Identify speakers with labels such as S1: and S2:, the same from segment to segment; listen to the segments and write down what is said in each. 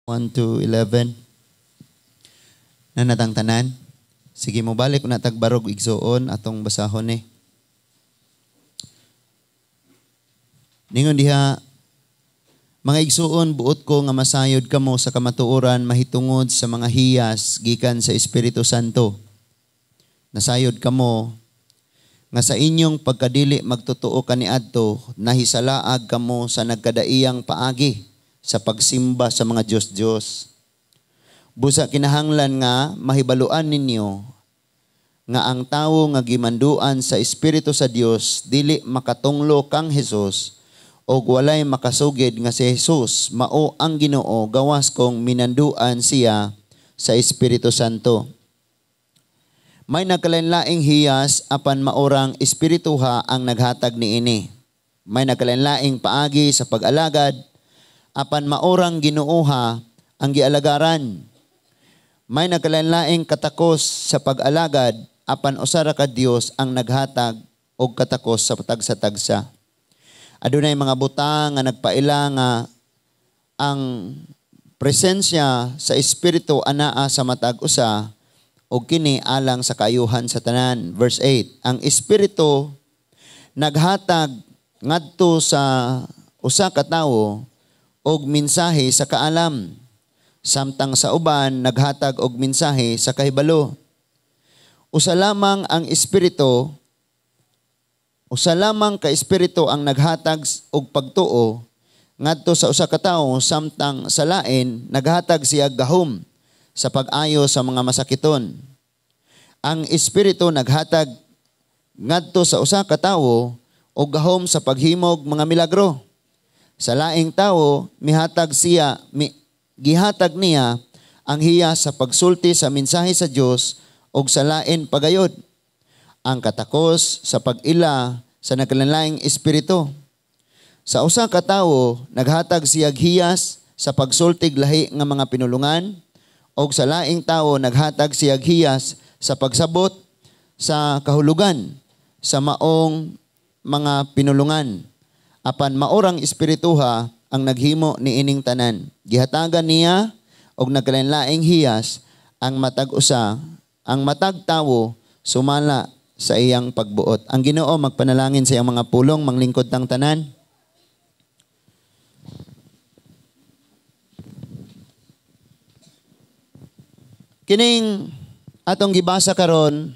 S1: 1 to 11. Nanatang tanan. Sige, mo balik na tagbarog, igsuon, atong basahon ni. Ningon diha, "Mga igsuon, buot ko nga masayod kamo sa kamatuoran mahitungod sa mga hiyas gikan sa Espiritu Santo. Nasayod kamo nga sa inyong pagkadili magtotoo kaniadto, nahisalaag kamo sa nagkadaiyang paagi sa pagsimba sa mga Diyos-Diyos. Busa kinahanglan nga mahibaluan ninyo nga ang tawo nga gimanduan sa Espiritu sa Dios dili makatunglo kang Hesus, og walay makasugid nga si Jesus mao ang Ginoo gawas kung minanduan siya sa Espiritu Santo. May nagkalainlaing hiyas, apan maorang espirituha ang naghatag niini. May nagkalainlaing paagi sa pag-alagad, apan maorang Ginooha ang gialagaran. May nagkalainlaing katakos sa pag-alagad, apan usa ra ka Dios ang naghatag og katakos sa tagsa-tagsa. Adunay mga butang nga nagpaila nga ang presensya sa Espiritu anaa sa matag usa, og kini alang sa kaayuhan sa tanan." Verse 8, "Ang Espiritu naghatag ngadto sa usa ka tawo og mensahe sa kaalam, samtang sa uban naghatag og mensahe sa kahibalo. Usa lamang ang Espiritu, usa lamang ka Espiritu ang naghatag og pagtuo ngadto sa usa ka tawo, samtang sa lain naghatag siya gahom sa pag-ayo sa mga masakiton. Ang Espiritu naghatag ngadto sa usa ka tawo og gahom sa paghimog mga milagro. Sa laing tawo mihatag siya gihatag niya ang hiya sa pagsulti sa mensahe sa Dios, og sa lain pagayod ang katakos sa pag-ila sa nagkalainlaing espiritu. Sa usa ka tawo naghatag siya hiyas sa pagsultig lahi nga mga pinulungan, og sa laing tawo naghatag siya hiyas sa pagsabot sa kahulugan sa maong mga pinulungan. Apan maorang espirituha ang naghimo niining tanan. Gihatagan niya og nagkalainlaing hiyas ang matag usa, ang matag tawo sumala sa iyang pagbuot." Ang Ginoo magpanalangin sa iyang mga pulong, manglingkod tang tanan. Kining atong gibasa karon,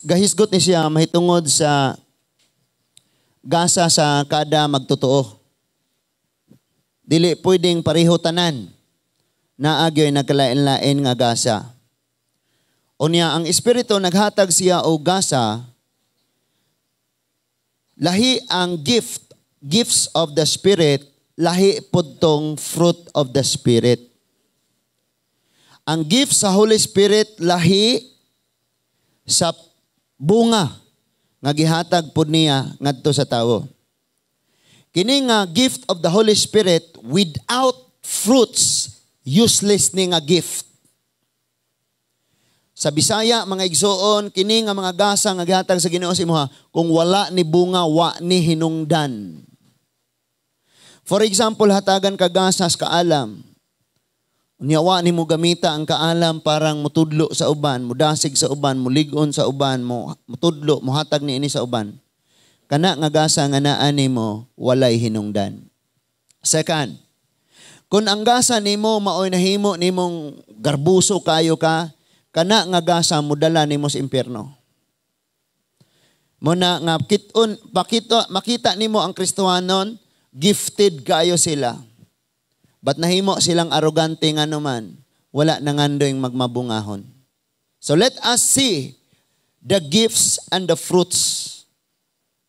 S1: gahisgot ni siya mahitungod sa gasa sa kada magtotoo. Dili pwedeng pareho tanan. Naagyoy nagkalain-lain nga gasa. Unya ang Espiritu naghatag siya og gasa, lahi ang gifts of the Spirit, lahi pud tong fruit of the Spirit. Ang gift sa Holy Spirit lahi sa bunga nga gihatag pud niya ngadto sa tawo. Kini nga gift of the Holy Spirit without fruits, useless ni nga gift. Sa Bisaya, mga igsoon, kini nga mga gasa nga gihatag sa Ginoo sa imuha, kung wala ni bunga, wa ni hinungdan. For example, hatagan ka gasas kaalam. Unya wa nimo gamita ang kaalam parang mutudlo sa uban, mudasig sa uban, mulig-on sa uban, mutudlo, muhatag niini sa uban. Kana nga gasa nga naa nimo walay hinungdan. Second, kung ang gasa nimo maoy nahimo nimong garbuso kayo ka, kana nga gasa modala nimo sa impyerno. Muna nga kiton pakita makita nimo ang Kristohanon, gifted kayo sila. But nahimo silang arogante nga naman, wala nangandoy magmabungahon. So let us see the gifts and the fruits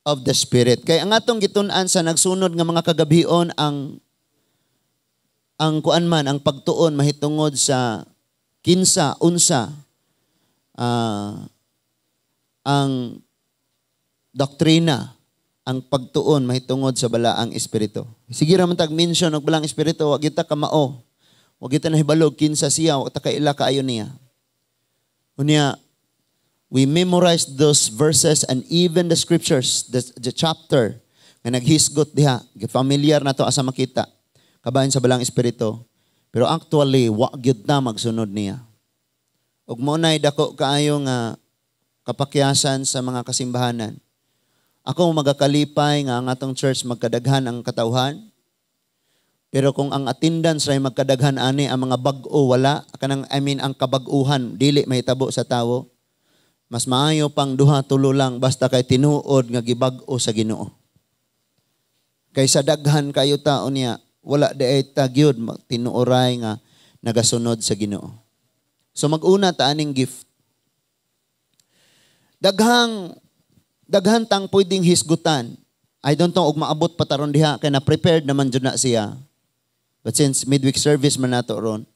S1: of the Spirit. Kaya ang atong gitun-an sa nagsunod nga mga kagabion ang kuan man, ang pagtuon mahitungod sa kinsa, unsa ang doktrina, ang pagtuon mahitungod sa balaang espiritu. Sige ra man tag mention og balaang espiritu, wa kita kamao. Wa kita nahibalog kinsa siya, wa ta kaila kaayo niya. Unya, we memorize those verses and even the scriptures, the chapter nga naghisgot diha, familiar na to asa makita. Kabahin sa Balaang Espiritu. Pero actually, wa gyud na magsunod niya. Ug mao na'y dako kaayo nga kapakyasan sa mga kasimbahanan. Ako magakalipay nga ang atong church magkadaghan ang katawhan. Pero kung ang attendance ray magkadaghan ani, ang mga bag-o wala, kanang, I mean, ang kabag-uhan dili mahitabo sa tawo. Mas maayo pang duha tulo lang basta kay tinuod nga gibag-o sa Ginoo. Kaysa daghan kayo tao niya, wala diay ta gyud tinuoray nga nagasunod sa Ginoo. So mag-una ta aning gift. Daghang daghan tang pwedeng hisgutan. I don't know og maabot pa taron diha kay na prepared naman jud na siya. But since midweek service man nato ron,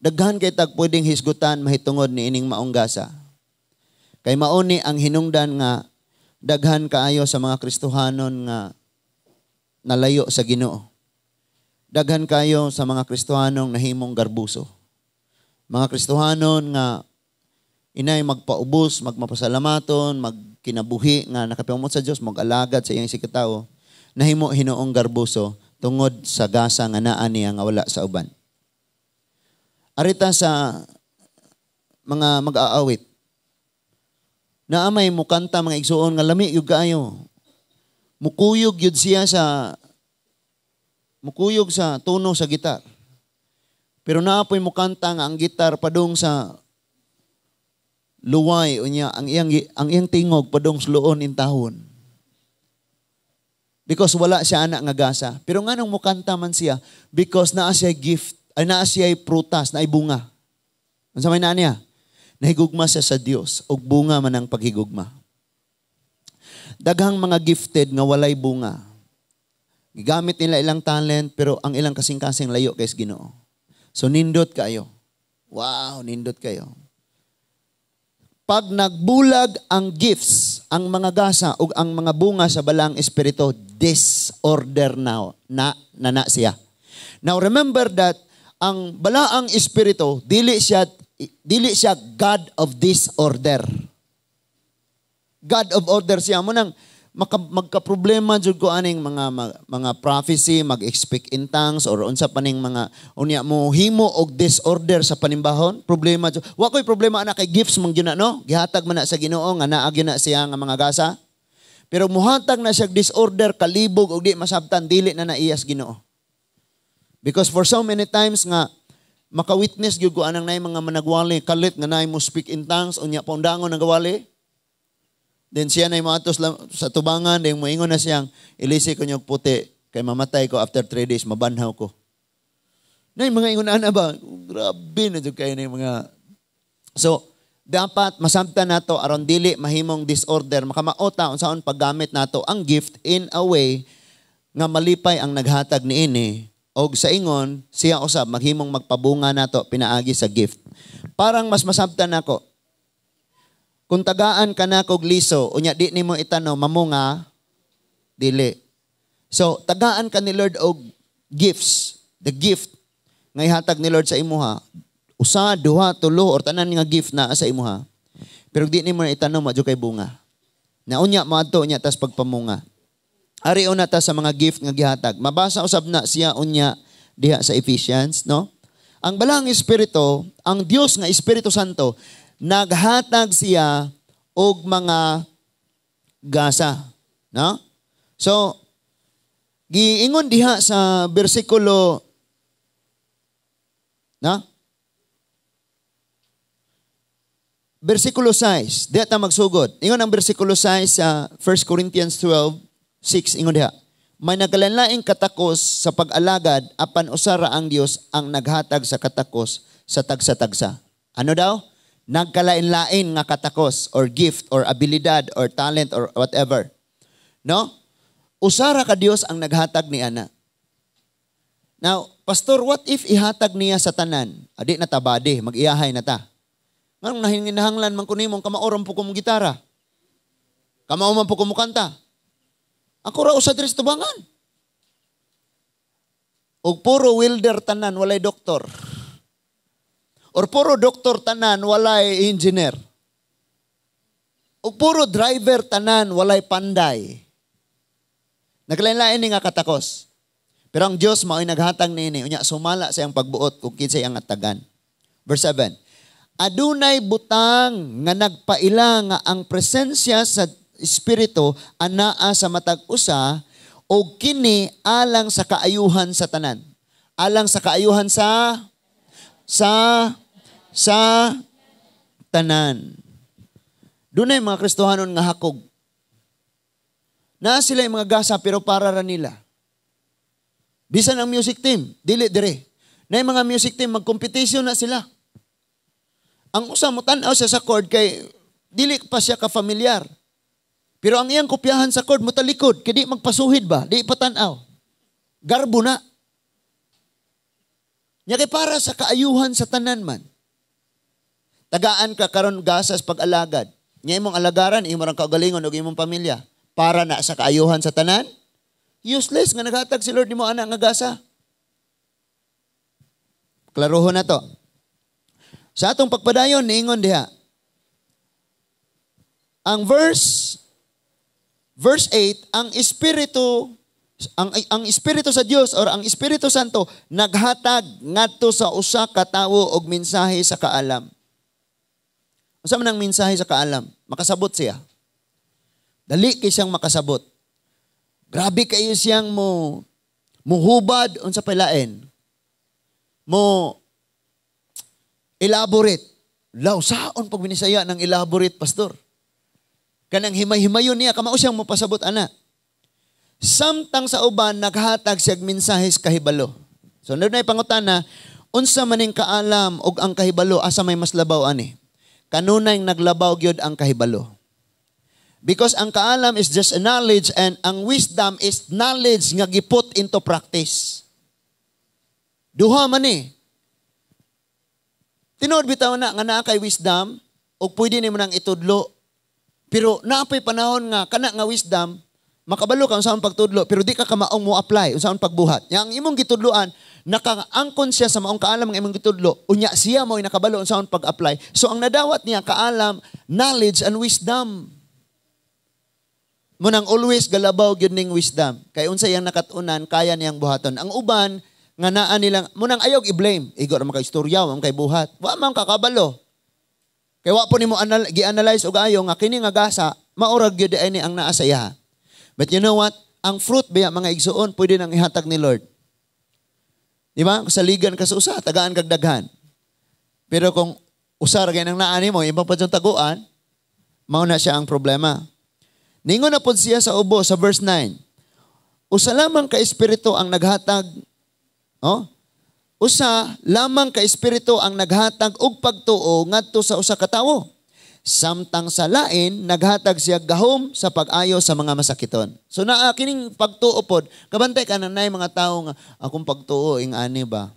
S1: daghan kay tag pwedeng hisgutan mahitungod ni ining maong gasa. Kay mauni ang hinungdan nga daghan kaayo sa mga Kristohanon nga nalayo sa Ginoo. Daghan kayo sa mga Kristohanong nahimong garbuso. Mga Kristohanon nga inay magpaubos, magmapasalamaton, magkinabuhi nga nakapamot sa Dios, mag-alagad sa iyang sikatawo, nahimo hinuong garbuso tungod sa gasa nga naa niya nga wala sa uban. Arita sa mga mag-aawit. Naa may mukanta, mga igsuon, nga lami gyud kaayo. Mukuyog gyud siya sa mukuyog sa tono sa gitar. Pero naa po'y mukanta nga ang gitar padung sa luway, unya ang iyang tingog padung sa luon intawon. Because wala siya ana nga gasa. Pero nganong mukanta man siya? Because naa siya gift, ay naa siya prutas, naay bunga. Unsa may naa niya? Nahigugma siya sa Dios ug bunga man ang paghigugma. Daghang mga gifted nga walay bunga. Gigamit nila ilang talent pero ang ilang kasing-kasing layo kay Ginoo. So nindot kayo. Wow, nindot kayo. Pag nagbulag ang gifts, ang mga gasa ug ang mga bunga sa Balaang Espiritu, disorder now na na, na siya. Now remember that ang Balaang Espiritu dili siya God of disorder. God of order siya. Mao nang magka-problema jud ko aning mga prophecy, mag-speak in tongues or unsa pa ning mga unya mo himo og disorder sa panimbahon, problema jud. Wa koy problema ana kay gifts man gyud na, no? Gihatag man na sa Ginoo nga naa gyud na siya nga mga gasa. Pero muhatag na siya disorder, kalibog og di masabtan, dili na naiyas Ginoo. Because for so many times nga maka-witness gyud ko anang naay mga managwali kalit nga naay mo speak in tongues, unya paundangon nagawali. Then siya na moatos sa tubangan, then moingon na siyang, "Ilisi ko niyog puti, kay mamatay ko after 3 days, mabanhaw ko." Nay, mga ingon ana ba? Grabe na jud kayo na mga. So, dapat masabtan nato aron dili mahimong disorder, makamaota unsaon paggamit nato ang gift in a way nga malipay ang naghatag niini og sa ingon siya usab maghimong magpabunga nato pinaagi sa gift. Parang mas masabtan nako. Kung tagaan ka na kog liso, unya di nimo itanom, mamunga, dili. So, tagaan ka ni Lord og gifts, the gift nga ihatag ni Lord sa imuha. Usa, duha, tulo, or tanan nga gift na sa imuha. Pero di nimo na itanom, wa kay bunga. Na unya moadto unya tas pagpamunga. Ari una ta sa mga gift nga gihatag. Mabasa usab na siya unya diha sa Ephesians, no? Ang Balaang Espiritu, ang Dios nga Espiritu Santo, naghatag siya og mga gasa, no? So, giingon diha sa bersikulo, no? Bersikulo 6, diha ta magsugod. Ingon ang bersikulo 6 sa 1 Corinthians 12:6, ingon diha. "May nagkalainlaing katakos sa pag-alagad, apan usara ang Dios ang naghatag sa katakos sa tagsa-tagsa." Ano daw? Nagkalain-lain nga katakos or gift or abilidad or talent or whatever. No? Usara ka Dios ang naghatag ni ana. Now, Pastor, what if ihatag niya sa tanan? Adi na ta bade, mag-iyahay na ta. Nganong nahinginahanglan man ko nimong kamao po ko mo gitara? Kamao man po ko mo kanta. Ako ra usa diri sa tubangan. Og puro welder tanan, walay doktor. Or puro doktor tanan, walay engineer. Og puro driver tanan, walay panday. Naglain-lain ni nga katakos. Pero ang Dios mao'y naghatag niini, unya sumala sa iyang pagbuot kung kinsay ang atagan. Verse 7. Adunay butang nga nagpaila nga ang presensya sa Espiritu anaa sa matag usa og kini alang sa kaayuhan sa tanan. Alang sa kaayuhan sa tanan. Dunay mga Kristohanon nga hakog. Naa sila yung mga gasa pero para ra nila. Bisan ang music team, dili dire. Na mga music team, mag-competition na sila. Ang usa mo tan-aw siya sa chord kay dili pa siya ka-familiar. Pero ang iyang kopyahan sa chord mo talikod, kay di magpasuhid ba, di pa tan-aw. Garbo na. Nya kay para sa kaayuhan sa tanan man. Tagaan ka karon gasas pag-alagad. Nya imong alagaran, imo rang kaugalingon ug imong pamilya. Para na sa kaayuhan sa tanan? Useless nga naghatag si Lord nimo ana nga gasa. Klarohon na to. Sa atong pagpadayon, niingon diha. Ang verse 8, ang espiritu sa Dios or ang Espiritu Santo naghatag ngadto sa usa ka tawo og mensahe sa kaalam. Unsa man ang mensahe sa kaalam? Makasabot siya. Dali kay siyang makasabot. Grabe kayo siyang mo muhubad unsa palain. Mo elaborate. Law saon pag binisaya ng elaborate, pastor? Kanang himay-himayon niya kamao siyang mopasabot ana. Samtang sa uban naghatag siya mensahe sa kahibalo. So na pangutana, unsa maning kaalam og ang kahibalo, asa may mas labaw ani? Kanunay naglabaw gyud ang kahibalo. Because ang kaalam is just a knowledge and ang wisdom is knowledge nga giput into practice. Duha man eh. Tinuod bitaw na nga naa kay wisdom og pwede nimo nang itudlo. Pero naa pay panahon nga kana nga wisdom makabalo ka unsaon pagtudlo pero di ka kamaong mo apply unsaon pagbuhat. Nya ang imong gitudloan nakaangkon siya sa maong kaalam nga imong gitudlo, unya siya mo'y nakabalo unsaon pag-apply. So ang nadawat niya kaalam, knowledge and wisdom. Munang always galabaw gyud ning wisdom. Kay unsa iyang nakat-unan, kaya niyang buhaton. Ang uban nga naa nilang munang ayaw i-blame. Igo ra man kay istorya, wa man kay buhat. Wa man kakabalo. Kay wa po nimo gi-analyze og ayo nga kini nga gasa maurag gyud ani ang naa sa iya. But you know what? Ang fruit biya, mga igsuon, pwede nang ihatag ni Lord. Di ba? Saligan ka sa usa, tagaan kag daghan. Pero kung usa ra kay nang naa nimo, imong pa taguan, mao na siya ang problema. Ningon na pod siya sa ubo sa verse 9. Usa lamang ka espiritu ang naghatag, oh? Usa lamang ka espiritu ang naghatag og pagtuo ngadto sa usa ka tawo. Samtang sa lain naghatag siya gahom sa pag-ayo sa mga masakiton. So naa kining pagtuo pod, kabantay ka na nay mga tawo nga akong pagtuo ing ani ba.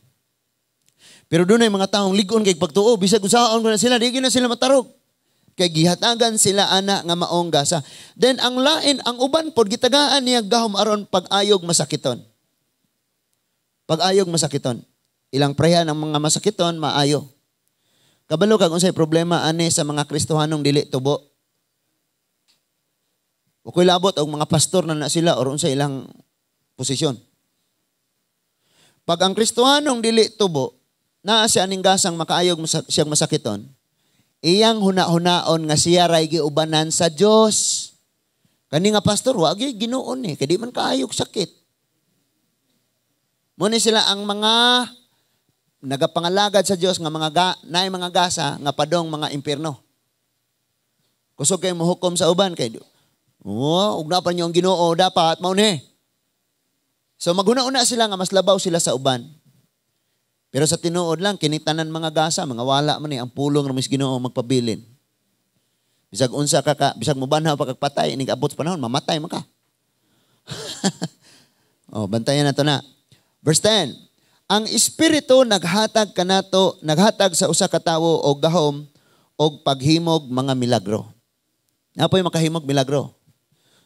S1: Pero dunay mga taong lig-on kay pagtuo, bisag usaon ko na sila, di gyud na sila matarog. Kay gihatagan sila ana nga maong gasa. Then ang lain, ang uban pod gitagaan niya gahom aron pag-ayog masakiton. Pag-ayog masakiton. Ilang prehan ang mga masakiton maayo. Kabalo kag unsay problema ani sa mga Kristohanong dili tubo. Wa koy labot og mga pastor na na sila or unsay ilang posisyon. Pag ang Kristohanong dili tubo, naa siya aning gasang makaayog siyang masakiton, iyang huna-hunaon nga siya ray giubanan sa Dios. Kani nga pastor, wa gyud Ginoo ni, kay di man kaayog sakit. Muna sila ang mga nagapangalagad sa Dios nga mga naay mga gasa nga padong mga impierno. Kusog kay mohukom sa uban kay oh, ug na pa niyo ang Ginoo dapat mao ni. So maghuna-una sila nga mas labaw sila sa uban. Pero sa tinuod lang kini tanan mga gasa mga wala man ni ang pulong ra mis Ginoo magpabilin. Bisag unsa ka, bisag mobanhaw pa kag patay inig abot sa panahon mamatay man ka. Oh, bantayan nato na. Verse 10. Ang espiritu naghatag kanato, naghatag sa usa ka tawo og gahom og paghimog mga milagro. Napoy makahimog milagro.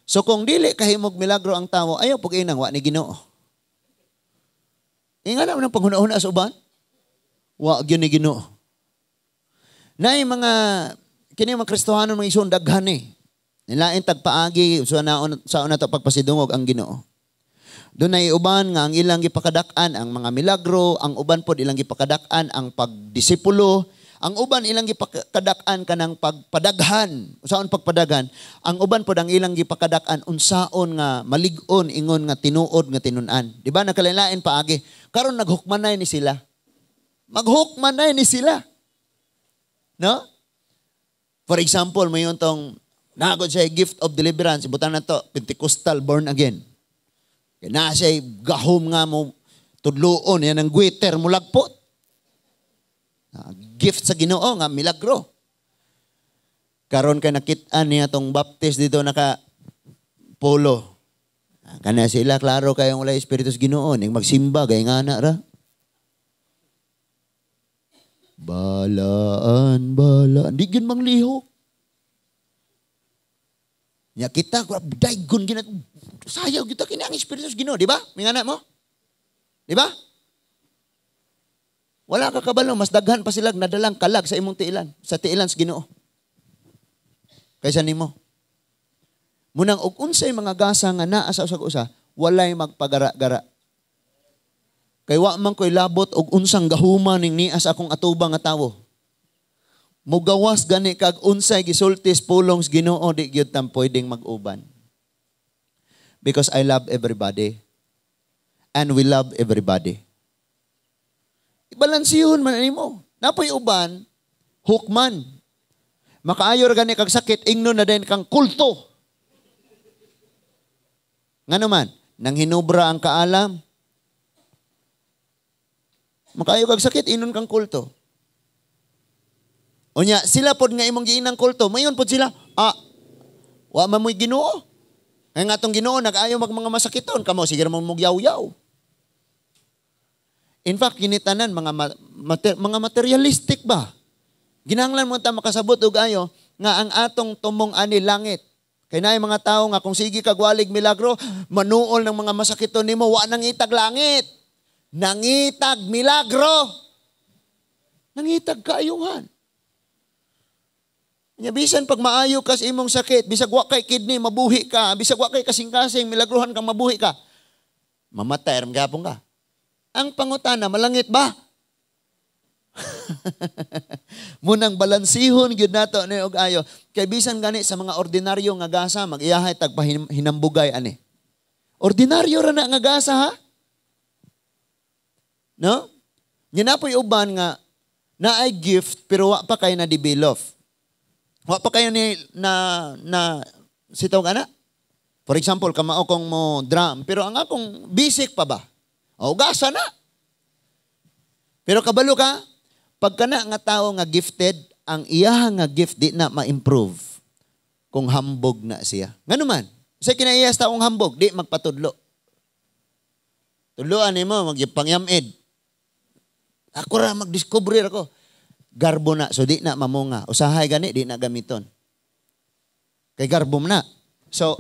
S1: So kung dili kahimog milagro ang tawo, ayaw pug inang wa ni Ginoo. Inga na man ang panghuna-huna sa uban. Wa gyud ni Ginoo. Nay mga kini mga Kristohanon mga isuon daghan ni. Nilain tagpaagi sa naon sa una to pagpasidungog ang Ginoo. Dunay uban nga ang ilang gipakadak-an ang mga milagro, ang uban pod ilang gipakadak-an ang pagdisipulo, ang uban ilang gipakadak-an kanang pagpadaghan. Unsaon pagpadaghan? Ang uban pod ang ilang gipakadak-an unsaon nga malig-on ingon nga tinuod nga tinun-an. Di ba nakalain paagi? Karon naghukmanay ni sila. Maghukmanay ni sila. No? For example, mayon tong nagod siya gift of deliverance, ibutan na to, Pentecostal born again. Kaya na siya gahom nga mo tudluon, yan ang guiter mo lagpot. Gift sa Ginoo nga milagro. Karon kay nakit-an niya tong Baptist dito naka polo. Kana sila klaro kayong wala espiritu sa Ginoo ning magsimba kay nga na ra. Balaan, balaan. Di gyud manglihok. Nya kita daygon ginat sayaw kita kini ang espiritu sa Ginoo, di ba? Mingana mo? Di ba? Wala ka kabalo, mas daghan pa sila nadalang kalag sa imong tiilan, sa tiilan sa Ginoo. Kaysa nimo. Munang og unsay mga gasa nga naa sa usag usa, walay magpagara-gara. Kay wa man ko'y labot og unsang gahuma ning niya sa akong atubang nga tawo. Mugawas gani kag unsay gisultis pulong sa Ginoo, di gyud tam pwedeng mag-uban. Because I love everybody. And we love everybody. Ibalansihon man nimo. Napoy uban, hukman. Makaayo ra gani kag sakit, ingnon na din kang kulto. Ngano man, nang hinubra ang kaalam. Makaayo kag sakit, ingnon kang kulto. Unya, sila pod nga imong giinang kulto, mayon pod sila, wa man mo'y Ginoo. Kaya nga atong Ginoo, nag-ayo mag mga masakiton, kamo, sige mo mugyaw-yaw. In fact, kinitanan, mga materialistic ba? Ginanglan mo ta makasabot og ayo nga ang atong tumong ani langit. Kay naay mga tawo nga kung sige kag walig milagro, manuol ng mga masakiton nimo, wa nangitag langit. Nangitag milagro. Nangitag kaayuhan. Nya bisan pag maayo ka sa imong sakit, bisag wa kay kidney, mabuhi ka, bisag wa kay kasing-kasing, milagruhan kang mabuhi ka. Mamatay ram gapon ka. Ang pangutana, malangit ba? Munang balansihon gyud nato ni og ayo. Kay bisan gani sa mga ordinaryo nga gasa, mag-iyahay tag hinambugay ani. Ordinaryo ra na nga gasa ha? No? Nya napoy uban nga naay gift pero wa pa kay na develop. Wa pa kayo ni na na sitaw ana. For example, kamao kong mo drum pero ang akong basic pa ba? O gasa na. Pero kabalo ka, pagka na nga tao nga gifted, ang iyaha nga gift di na ma-improve kung hambog na siya. Ngano man, sa kinaiya sa taong hambog, di magpatudlo. Tudloan nimo magpangyamid. Ako ra magdiscover ako. Garbo na, so di na mamunga. Usahay gani, di na gamiton. Kay garbo na. So,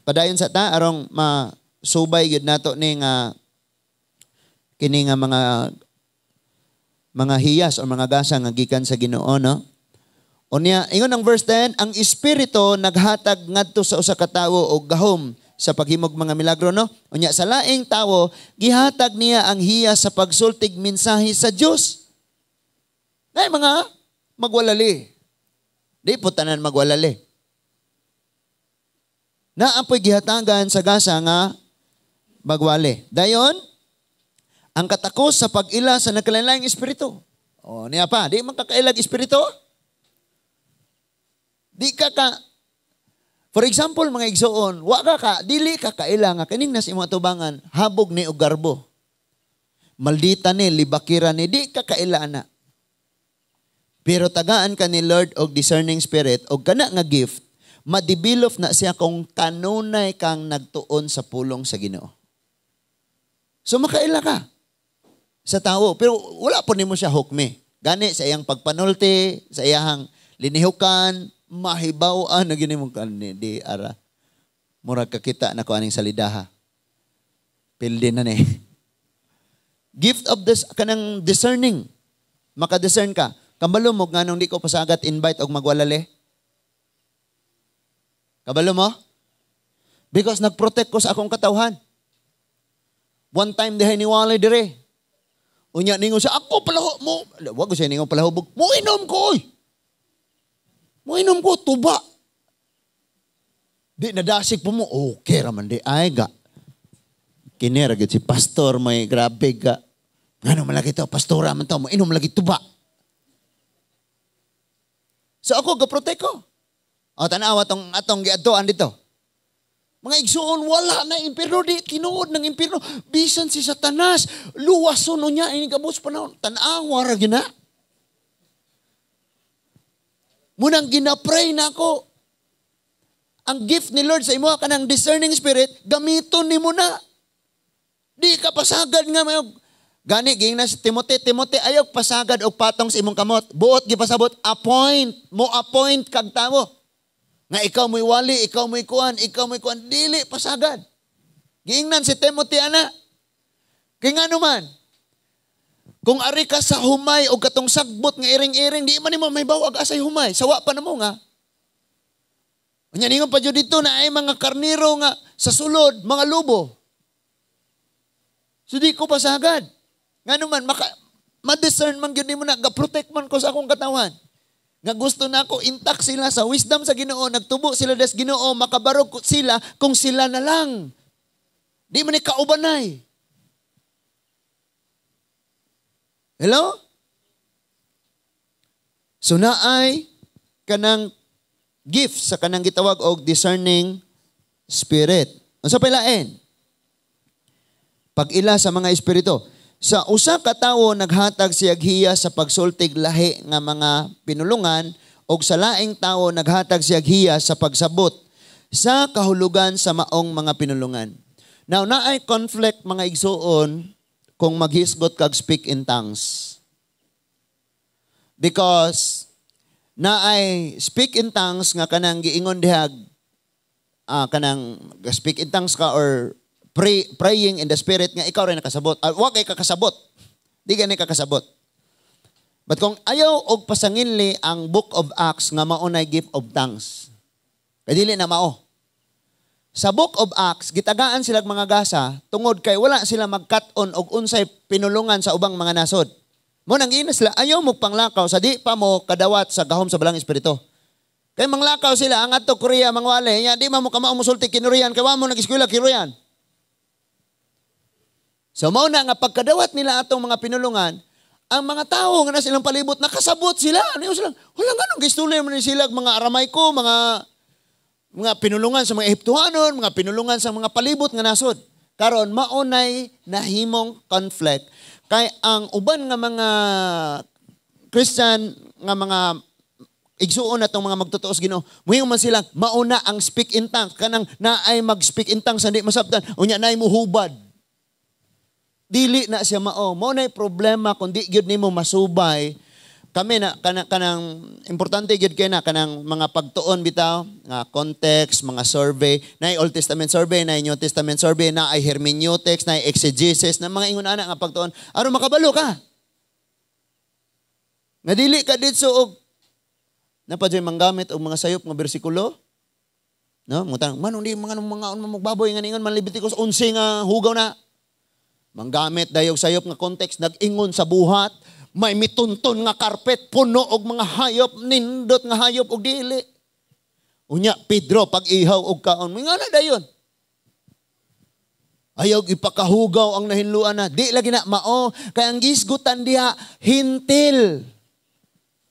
S1: padayon sa ta, arong masubay gyud nato ni nga kini nga mga hiyas o mga gasa nga gikan sa Ginoo, no? Unya, ingon ang verse 10, ang espiritu naghatag ngadto sa usa ka tawo og gahom sa paghimog mga milagro, no? Unya sa laing tawo gihatag niya ang hiyas sa pagsultig mensahe sa Dios. Nay mga magwalali. Di po tanan magwalali. Naapoy gihatagan sa gasa nga magwali. Dayon, ang katakos sa pag-ila sa nagkalain-laing espiritu. O, niya pa, di man kakailag espiritu. Di ka ka, for example, mga igsoon, wa ka ka, dili ka kaila nga, kining nas imong atubangan, habog ni og garbo. Maldita ni, libakira ni, di ka kaila ana. Pero tagaan ka ni Lord og discerning spirit, og kana nga gift, ma-develop na siya kung kanunay kang nagtuon sa pulong sa Ginoo. So makaila ka sa tao. Pero wala po nimo siya hukmi. Gani sa iyang pagpanulti, sa iyang linihukan, mahibaw-an na gini mong kani, di ara. Murag kakita na ko aning salidaha. Pildi na ni. Gift of this, kanang discerning. Makadiscern ka. Kabalo mo nganong di ko pasagat invite og magwalali? Kabalo mo? Because nagprotect ko sa akong katawhan. One time dihay ni Wally dire. Unya ningon siya, ako pala mo. Wag ko siya ningon palahubog. Mo inom ko oy. Mo inom ko tuba. Di nadasig po mo. Okay raman di ay ga. Kini ra gyud si pastor, may grabe ga. Ngano man lagi to, pastora man to, mo inom lagi tuba. So ako ga-protect ko. O tanawa tong atong giadtoan dito. Mga igsuon, wala na impierno. Di tinuod ng impierno. Bisan si Satanas, luwason niya, ini kabus panahon. Tanawa ra gina. Munang ginapray na ako. Ang gift ni Lord sa imo kanang discerning spirit, gamiton nimo na. Di ka pasagad nga may gani ging na si Timothy, "Timothy, ayaw pasagad og patong sa imong kamot." Buot gipasabot, appoint, mo appoint kag tawo. Nga ikaw mo'y wali, ikaw mo'y kuan, ikaw mo'y kuan, dili pasagad. Giingnan si Timothy ana. Kay ngano man, kung ari ka sa humay o katong sagbot nga iring-iring, di man nimo may bawag asay humay. Sawa pa namo nga. Unya ningon pa jud dito na ay mga karniro nga sa sulod, mga lubo. So di ko pasagad. Ngano man, maka, ma-discern man gyud nimo na, ga-protect man ko sa akong katawan. Nga gusto na ako, intact sila sa wisdom sa Ginoo, nagtubo sila des Ginoo, makabarog sila kung sila na lang. Di man ni kaubanay. Hello? So naay kanang gift sa kanang gitawag og discerning spirit. Unsa pay lain? Pag-ila sa mga espiritu. Sa usa ka tawo naghatag siya hiya sa pagsultig lahi nga mga pinulungan, og sa laing tawo naghatag siya hiya sa pagsabot sa kahulugan sa maong mga pinulungan. Now, naay conflict, mga igsuon, kung maghisgot kag speak in tongues. Because naay speak in tongues nga kanang giingon dihag kanang speak in tongues ka or praying in the spirit nga ikaw rin nakasabot. Wa kay kakasabot. Di gani kakasabot. But kung ayaw og pasanginli ang Book of Acts nga maunay gift of tongues. Kay dili na mao. Sa Book of Acts, gitagaan sila mga gasa tungod kay wala sila magkat-on og unsay pinulungan sa ubang mga nasod. Mo nang giina sila, ayaw mo panglakaw sa di pa mo kadawat sa gahom sa Balang Espiritu. Kay manglakaw sila ang adto Korea mangwali, nya di man mo kamao mosulti Kinorian kay wa mo nag-eskwela Korean. So mao na nga pagkadawat nila atong mga pinulungan, ang mga tao nga na silang palibot nakasabot sila. Ano sila? Wala nga nung gistuloy man sila mga Aramaiko, mga pinulungan sa mga Ehiptohanon, mga pinulungan sa mga palibot nga nasod. Karon maunay nahimong conflict kay ang uban nga mga Christian nga mga igsuon na tong mga magtotoo sa Ginoo, muingon man sila mauna ang speak in tongues, kanang naay mag-speak in tongues hindi masabtan, unya naay muhubad. Dili na siya mao. Mao nay problema kung di gyud nimo masubay. Kami na kanang importante gyud kay na kanang mga pagtuon bitaw nga context, mga survey, na Old Testament survey, na New Testament survey, na ay hermeneutics, na exegesis, na mga ingon ana nga pagtuon aron makabalo ka. Nga dili ka ditso og napa jud manggamit og mga sayop nga bersikulo. No, mutang manong di mga mga magbaboy nga ningon man Leviticus 11 nga hugaw na. Manggamit dayog sayop nga context, nag-ingon sa buhat, may mitunton nga carpet, puno og mga hayop, nindot nga hayop og dili. Unya, Pedro, pag-ihaw og kaon, may nga na dayon. Ayaw ipakahugaw ang nahinluan na. Di lagi na mao, kay ang gisgutan diha, hintil.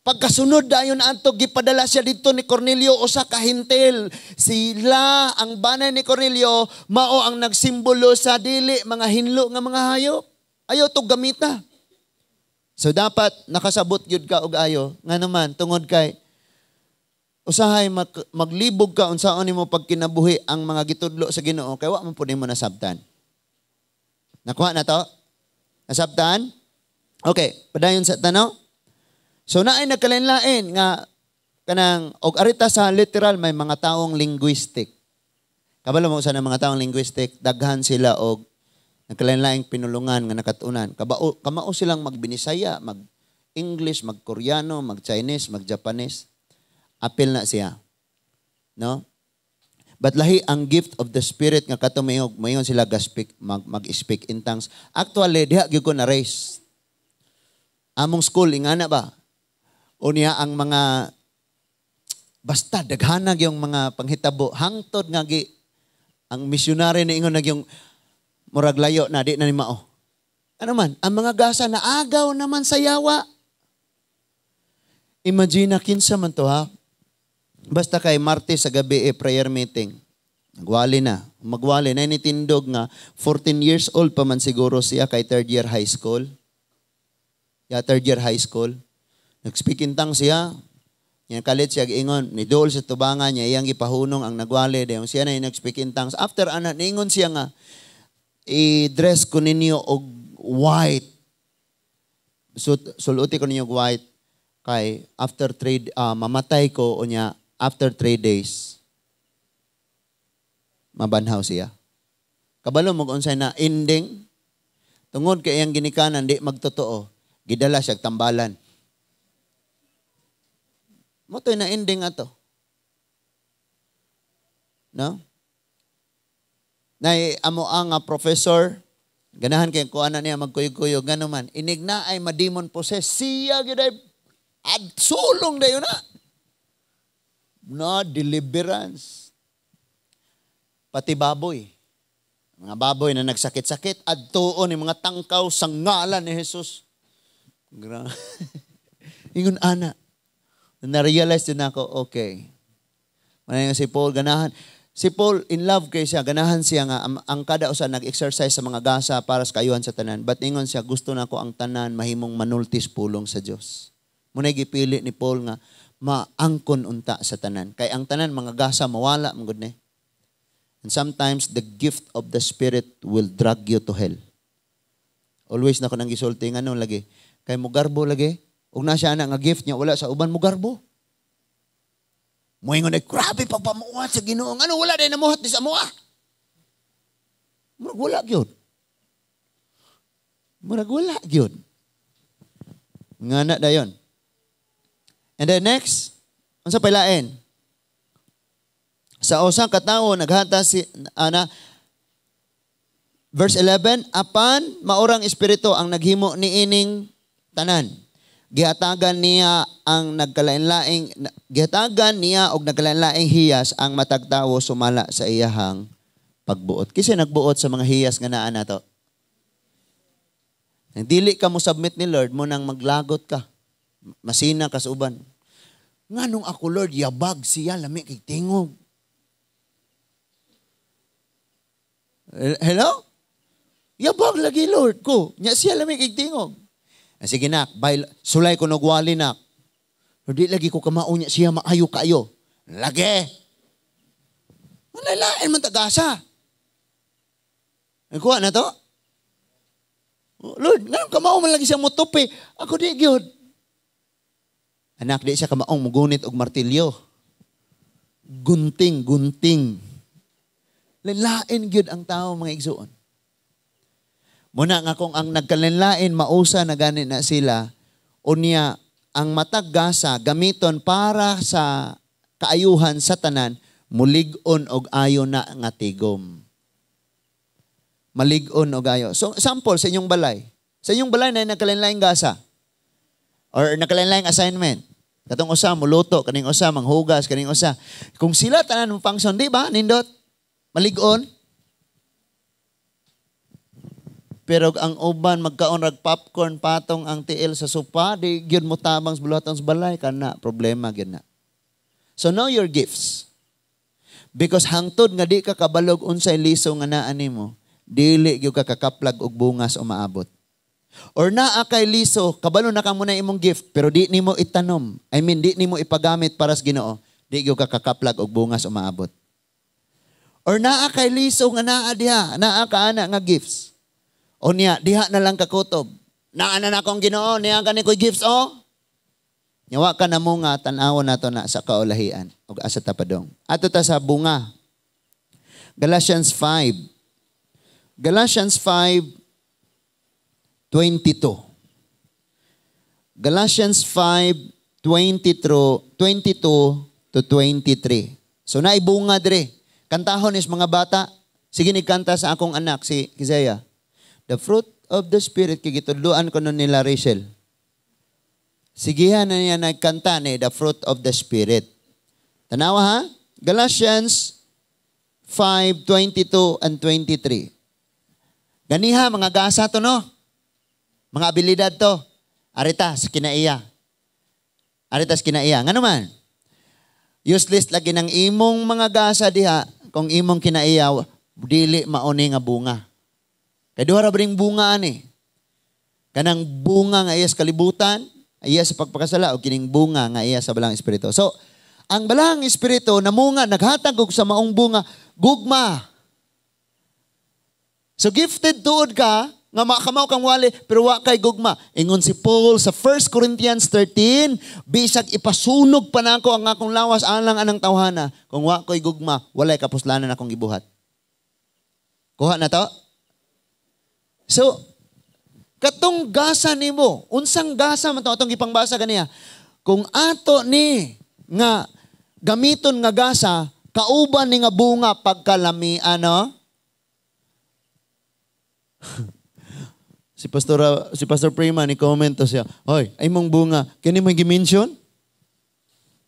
S1: Pagkasunod dayon adto gipadala siya didto ni Cornelio usa ka hintil. Sila ang banay ni Cornelio mao ang nagsimbolo sa dili mga hinlo nga mga hayop. Ayaw to gamita. So dapat nakasabot gyud ka og ayo nga naman tungod kay usahay maglibog ka unsaon nimo pagkinabuhi ang mga gitudlo sa Ginoo kay wa man pud nimo nasabtan. Nakuha na to? Nasabtan? Okay, padayon sa tanaw. So naay nagkalain-lain nga kanang og arita sa literal may mga taong linguistic. Kabalo mo sa mga taong linguistic, daghan sila og nagkalain-laing pinulungan nga nakatunan. Kabao kamao silang magbinisaya, mag-English, mag-Koreano, mag-Chinese, mag-Japanese. Apil na siya. No? But lahi ang gift of the Spirit nga kato mayog mayon sila ga speak mag-speak in tongues. Actually, diha gyud ko na raise. Among school ingana ba? Unya ang mga basta daghanag yung mga panghitabo hangtod nga gi ang missionary ni ingon na yung murag layo na di na ni mao. Ano man, ang mga gasa na agaw naman sa yawa. Imagine na kinsa man to, ha. Basta kay Martes sa gabi eh, prayer meeting. Nagwali na. Magwali na nitindog nga 14 years old pa man siguro siya kay third year high school. Ya, third year high school. Nag-speak in tongues siya. Nya kalit siya ingon, ni dool sa tubangan niya iyang gipahunong ang nagwali dayon siya na nag-speak in tongues. After ana, niingon siya nga i-dress ko ninyo og white. So, suluti ko ninyo og white kay after 3 mamatay ko, unya after 3 days mabanhaw siya. Kabalo mo unsay na ending? Tungod kay iyang ginikanan di magtotoo, gidala siya tambalan. Mao to'y na ending ato. No? Nay amo ang professor, ganahan kay kuan na niya magkuyog-kuyog, ngano man inig na ay ma-demon possess siya gyud ay ad sulong dayon na. No deliverance. Pati baboy. Mga baboy na nagsakit-sakit, adtuon ni mga tangkaw sa ngalan ni Jesus. Ingon ana. Na-realize din ako, okay. Manay nga si Paul, ganahan. Si Paul, in love kay siya, ganahan siya nga, ang kada usa nag-exercise sa mga gasa para sa kaayuhan sa tanan. But ingon siya, gusto na ko ang tanan mahimong manultis pulong sa Dios. Muna'y gipili ni Paul nga maangkon unta sa tanan. Kay ang tanan mga gasa mawala, man gud ni. And sometimes the gift of the Spirit will drag you to hell. Always na ko nang gisulti ngano lagi. Kay mugarbo lagi. Ug na siya ana nga gift niya wala sa uban, mugarbo. Moingon ay grabe pagpamuhat sa Ginoo. Ano wala day namuhat di sa amoa? Murag wala gyud. Murag wala gyud. Nga na dayon. And then next, unsa pay lain? Sa usa ka tawo naghata si ana, verse 11, apan maurang Espiritu ang naghimo niining tanan. Gihatagan niya og nagkalain-laing hiyas ang matag tawo sumala sa iyahang pagbuot. Kasi nagbuot sa mga hiyas nga naa nato. Nang dili ka mo submit ni Lord mo nang maglagot ka. Masina ka sa uban. Nganong ako, Lord, yabag siya, lami kay tingog. Hello? Yabag lagi, Lord ko. Nya siya lami kay tingog. Ah, sige nak, bay, sulay ko nagwali nak. Pero di lagi ko kamao niya siya maayo kayo. Lagi. Malalain man tagasa. Nagkuha na to? Lord, nga kamao man lagi siya motupi. Ako di gyud. Anak, di siya kamaong mugunit og martilyo. Gunting, gunting. Lain gyud ang tao, mga igsuon. Muna nga kung ang nagkalinlain mausa na gani na sila, unya ang matag gasa gamiton para sa kaayuhan sa tanan, mulig-on og ayo na nga tigom. Malig-on og ayo. So sample sa inyong balay. Sa inyong balay na nagkalinlaing gasa or nagkalinlaing assignment. Katong usa muluto, kaning usa manghugas, kaning usa. Kung sila tanan mo function, di ba? Nindot. Malig-on. Pero ang uban magkaon rag popcorn patong ang tiil sa sopa, di gyud mo tabang sa buluhaton sa balay kana problema gyud na. So know your gifts. Because hangtod nga di ka kabalog unsay liso nga naa nimo, dili gyud ka kakaplag og bungas o maabot. Or naa kay liso, kabalo na ka muna imong gift, pero di nimo itanom. I mean, di nimo ipagamit para sa Ginoo, di gyud ka kakaplag og bungas o maabot. Or naa kay liso nga naa diha, naa ka ana nga gifts. O niya, diha na lang kakutob. Naa na na akong Ginoo, niya gani ko'y gifts, oh. Nyawa ka na mo nga, tan-awon nato na sa kaulahian. O asa tapadong. Ato ta sa bunga. Galatians 5. Galatians 5:22. Galatians 5:22 to 23. So naibunga dire. Kantahon is mga bata. Sige ni kanta sa akong anak, si Kizaya. "The fruit of the Spirit," kay gitudloan ko nun nila Rachel. Sigihan na niya nagkanta ni "The fruit of the Spirit." Tanawa ha? Galatians 5, 22 and 23. Ganiha, mga gasa to, no? Mga abilidad to. Arita sa kinaiya. Arita sa kinaiya. Nga naman, useless lagi ng imong mga gasa diha kung imong kinaiya dili mauni nga bunga. Kay duha ra ring bunga ani. Kanang bunga nga iya sa kalibutan, iya sa pagpakasala, o kining bunga nga iya sa Balaang Espiritu. So, ang Balaang Espiritu namunga, naghatag og sa maong bunga, gugma. So gifted tuod ka, nga makamaw kang wali, pero wa kay gugma. Ingon si Paul sa 1 Corinthians 13, "Bisag ipasunog pa nako ang akong lawas alang anang tawhana, kung wa ko'y gugma, walay kapuslanan akong gibuhat." Kuha na to? So, katong gasa nimo, unsang gasa man to atong gipangbasa ganiya? Kung ato ni nga gamiton nga gasa, kauban ni nga bunga pagkalami, ano? Si Pastor Prima ni komento siya, "Hoy, ay mong bunga, kini mo gi-mention?"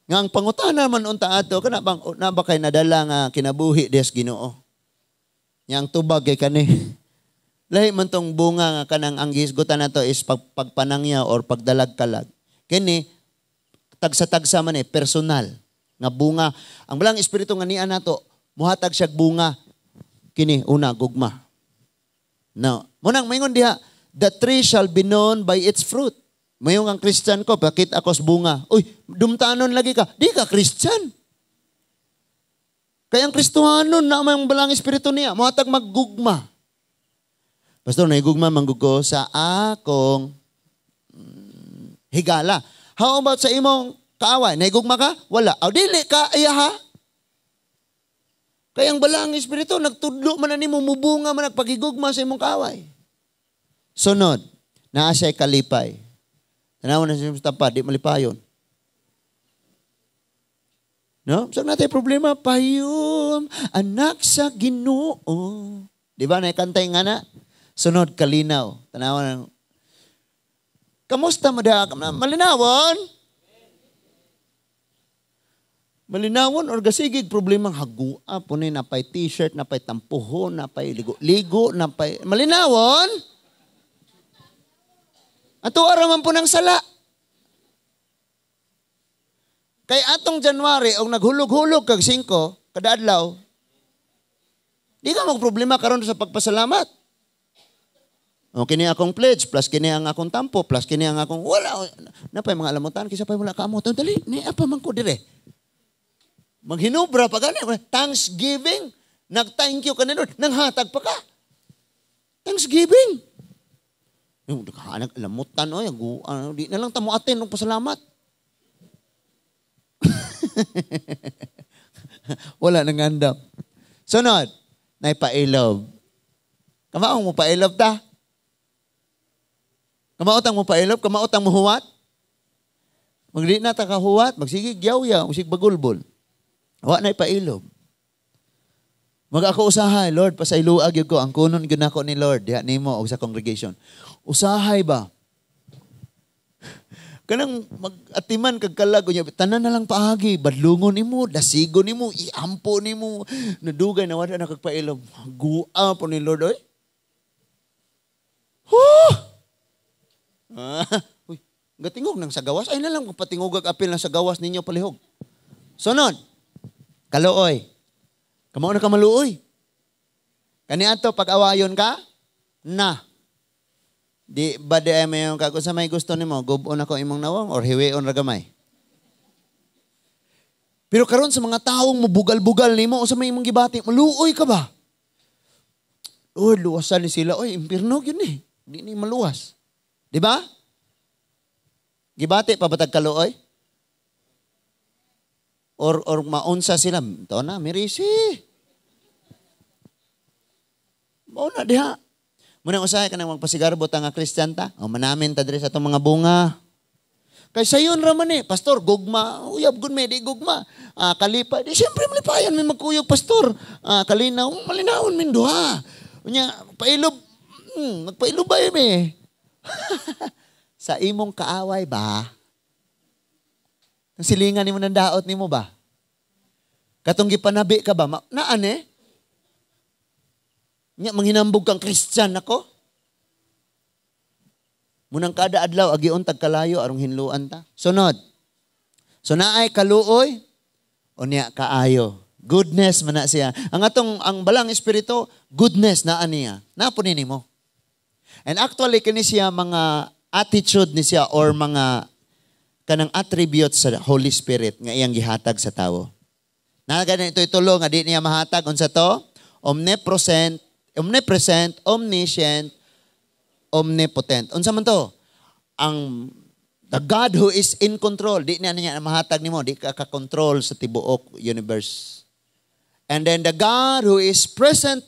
S1: Nga ang pangutana man unta ato, kana bang na ba kay nadala nga kinabuhi des Ginoo? Nya ang tubag kay kani. Lahi man tong bunga nga kanang ang gihisgutan nato is pagpanangya or pagdalag-kalag. Kini tagsa-tagsa man eh, personal nga bunga. Ang Balaang Espiritu nga niya nato, muhatag siya bunga. Kini una, gugma. No. Munang maingon diha, "The tree shall be known by its fruit." Mayon ang Christian ko, bakit ako sa bunga? Uy, dumtanon lagi ka. Di ka Christian. Kaya ang Kristohanon na may Balaang Espiritu niya, muhatag maggugma. "Pastor, naigugma manggug ko sa akong higala." How about sa imong kaaway? Naigugma ka? Wala. Aw, dili ka, iya ha? Kaya ang Balaang Espiritu, nagtudlo man na nimo, mubunga man nagpagigugma sa imong kaaway. Sunod, naa siya'y kalipay. Tanawa na siya sa tapad, di malipayon. No? So natin problema, payum, anak sa Ginoo. Di ba, naikantay nga na? Sunod, kalinaw. Tanawa na. Kamusta mo da? Malinawon? Malinawon or gasigig problemang hagua po ni napay t-shirt, napay tampuhon, napay ligo-ligo, napay... Malinawon? Ato araman po ng sala. Kay atong January, og naghulog-hulog kag 5, kada adlaw, di ka magproblema karon sa pagpasalamat. O kini akong pledge, plus kini ang akong tampo, plus kini ang akong... Wala, napay mga alamutan, kisa pa'y wala ka amo. Dali, ni apa man ko dire. Maghinubra pa gani. Thanksgiving. Nag-thank you ka na Lord. Nanghatag pa ka. Thanksgiving. Yung nag-alamutan, oy, di na lang tamo atin ng pasalamat. Wala nang andam. Sunod, naipailob. Kamaong mo pailob ta? Kamaotang mo pailob? Kamaotang mo huwat? Magdi na ta kahuwat, magsige gyaw-yaw, magsige bagulbol. Wa na ipailob. Mag-ako usahay, "Lord, pasayloa gyud ko, ang kunon gyud nako ni Lord, diha nimo og sa congregation." Usahay ba? Kanang mag-atiman kag kalag unya, tanan na lang paagi, badlungon nimo, dasigo nimo, iampo nimo, nadugay na wala na kag pailob. Gua po ni Lord oy. Huh! Uy, gatingog nang sa gawas. Ay na lang patingog ag apil na sa gawas ninyo palihog. Sunod, kaluoy. Kamao na ka maluoy. Kani ato pag-awayon ka na. Di ba di ay mayon ka kung sa may gusto nimo, gubon ako imong nawong or hiwion ra gamay. Pero karon sa mga taong mubugal-bugal nimo unsa may imong gibati, maluoy ka ba? Lord, luwasan ni sila. Oy, impierno gyud ni. Di ni maluwas. Di ba? Gibati pa batag kaluoy? Or maunsa sila, to na, mirisi. Mao na diha. Muna usahay ka nang magpasigarbo ta nga Christian ta. O manamin ta diri sa atong mga bunga. Kay sayon ra man eh, pastor, gugma, uyab gud may di gugma. Kalipay, di siyempre malipayan may magkuyog, pastor. Kalinaw, malinawon min duha. Unya, pailob, magpailob ba yun eh? Sa imong kaaway ba? Ang silingan nimo ng daot nimo ba? Katong gipanabi ka ba? Naan eh? Nya, manghinambog kang Christian ako? Munang kada adlaw, agion tagkalayo, arong hinluan ta. Sunod. So naay kaluoy, o niya kaayo. Goodness man na siya. Ang atong, ang balang espiritu, goodness naa niya. Napo ni mo. And actually, kini siya mga attitude ni siya or mga kanang attributes sa Holy Spirit nga iyang gihatag sa tawo. Na ganito itulo nga di niya mahatag unsa to? Omnipresent, omnipresent, omniscient, omnipotent. Unsa man to? Ang the God who is in control, di niya niya mahatag nimo, di ka ka-control sa tibuok universe. And then the God who is present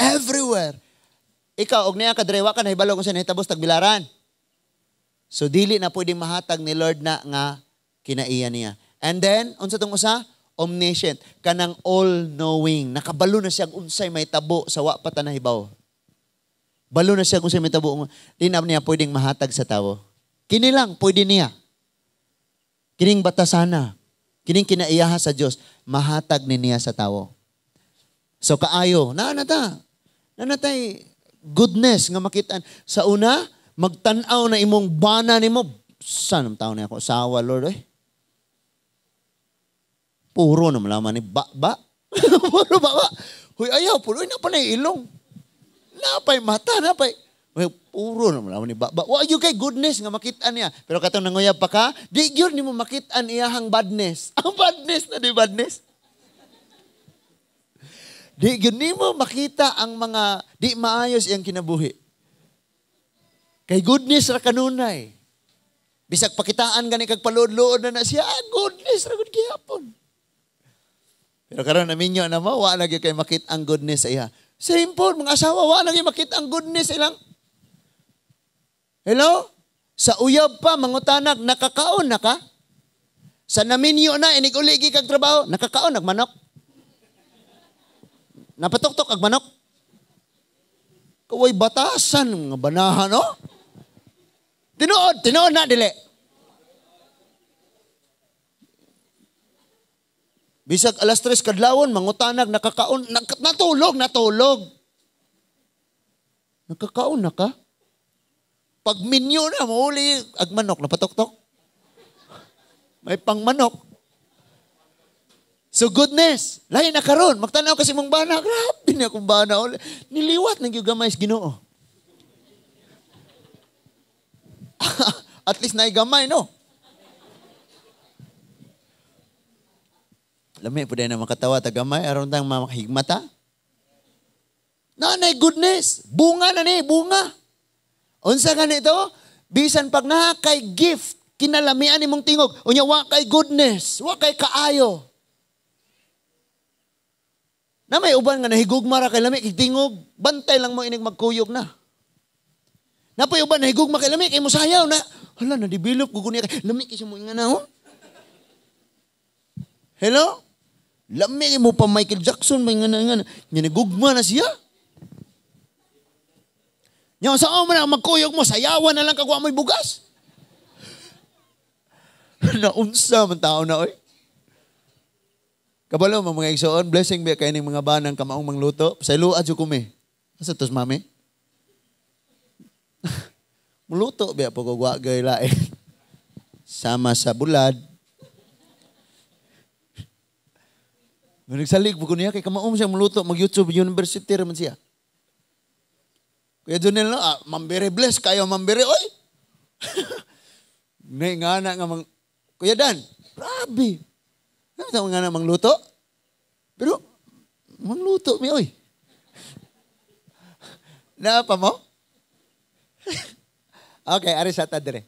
S1: everywhere. Ikaw og niya ka diri wa ka nahibalo kung sa nahitabo sa Tagbilaran. So dili na pwedeng mahatag ni Lord na nga kinaiya niya. And then unsa tong usa? Omniscient, kanang all-knowing. Nakabalo na siya unsay may tabo sa wa pa ta nahibaw. Balo na siya kung sa may tabo. Di na niya pwedeng mahatag sa tawo. Kini lang, pwede niya. Kining batasana, kining kinaiyaha sa Dios, mahatag ni niya sa tawo. So kaayo, naa na ta. Naa na tay goodness nga makitaan. Sa una, magtan-aw na imong bana nimo. Saan ang tao niya ako? Asawa, Lord, eh. Puro na malaman ni ba-ba. Puro ba-ba. Huy, ayaw, puro. Uy, napa na ilong. Napay mata, napay. Uy, puro na malaman ni ba-ba. Wa gyud kay goodness nga makita niya. Pero katong nanguyab pa ka, di gyud nimo makita iyahang badness. Ang badness na di badness. Di gyud nimo makita ang mga di maayos iyang kinabuhi. Kay goodness ra kanunay. Bisag pakitaan gani kag paluod-luod na na siya, goodness ra gud gihapon. Pero karon naminyo na mo, wa lagi kay makita ang goodness sa iya. Same po, mga asawa, wa lagi makita ang goodness ilang. Hello? Sa uyab pa, mangutanag, nakakaon na ka? Sa naminyo na, inig-uligi kag trabaho, nakakaon, nagmanok. Napatuktok ag manok. Kaway batasan, mga banahan, no? Tinuod, tinuod na, dili. Bisag 3:00 kadlawon, mangutanag, nakakaon, natulog, natulog. Nakakaon na ka? Pag minyo na, mahuli, ag manok, napatoktok. May pangmanok. So goodness, lahi na karon, magtanaw kasi mong bana, grabe niya akong bana. Niliwat ng gamay sa Ginoo. At least naigamay, no? Lami po din na makatawa, tagamay, aron tang makahigmata. Nanay, goodness, bunga na ni, bunga. Unsa ganito? Bisan pag naa kay gift, kinalamian nimong tingog. Unya, wa kay goodness, wa kay kaayo. Na may uban nga nahigugma ra kay lami kay tingog, bantay lang mo inig magkuyog na. Napoy uban nahigugma kay lami kay mosayaw na. Hala, na-develop ko niya kay lami kay mo nga na. Oh. Hello? Lami mo pa Michael Jackson may nga nga. Nya nagugma na siya. Nya sa mo na magkuyog mo, sayawan na lang kagwa mo'y bugas. Naunsa man tao na oy. Kabalo mo mga igsoon, blessing ba kay ning mga banang kamaong mangluto? Sayloa jud kumi. Asa tos mami? Muluto ba po kog wa gay lain. Sama sa bulad. Nagsalig po ko niya kay kamaong siya muluto, mag YouTube University ra man siya. Kuya Junel no, mambere bless kayo mambere oy. Nay nga na nga mang Kuya Dan, grabe. Ano nga na mangluto? Pero mangluto mi oy. Naa pa mo? Okay, ari sa tadre.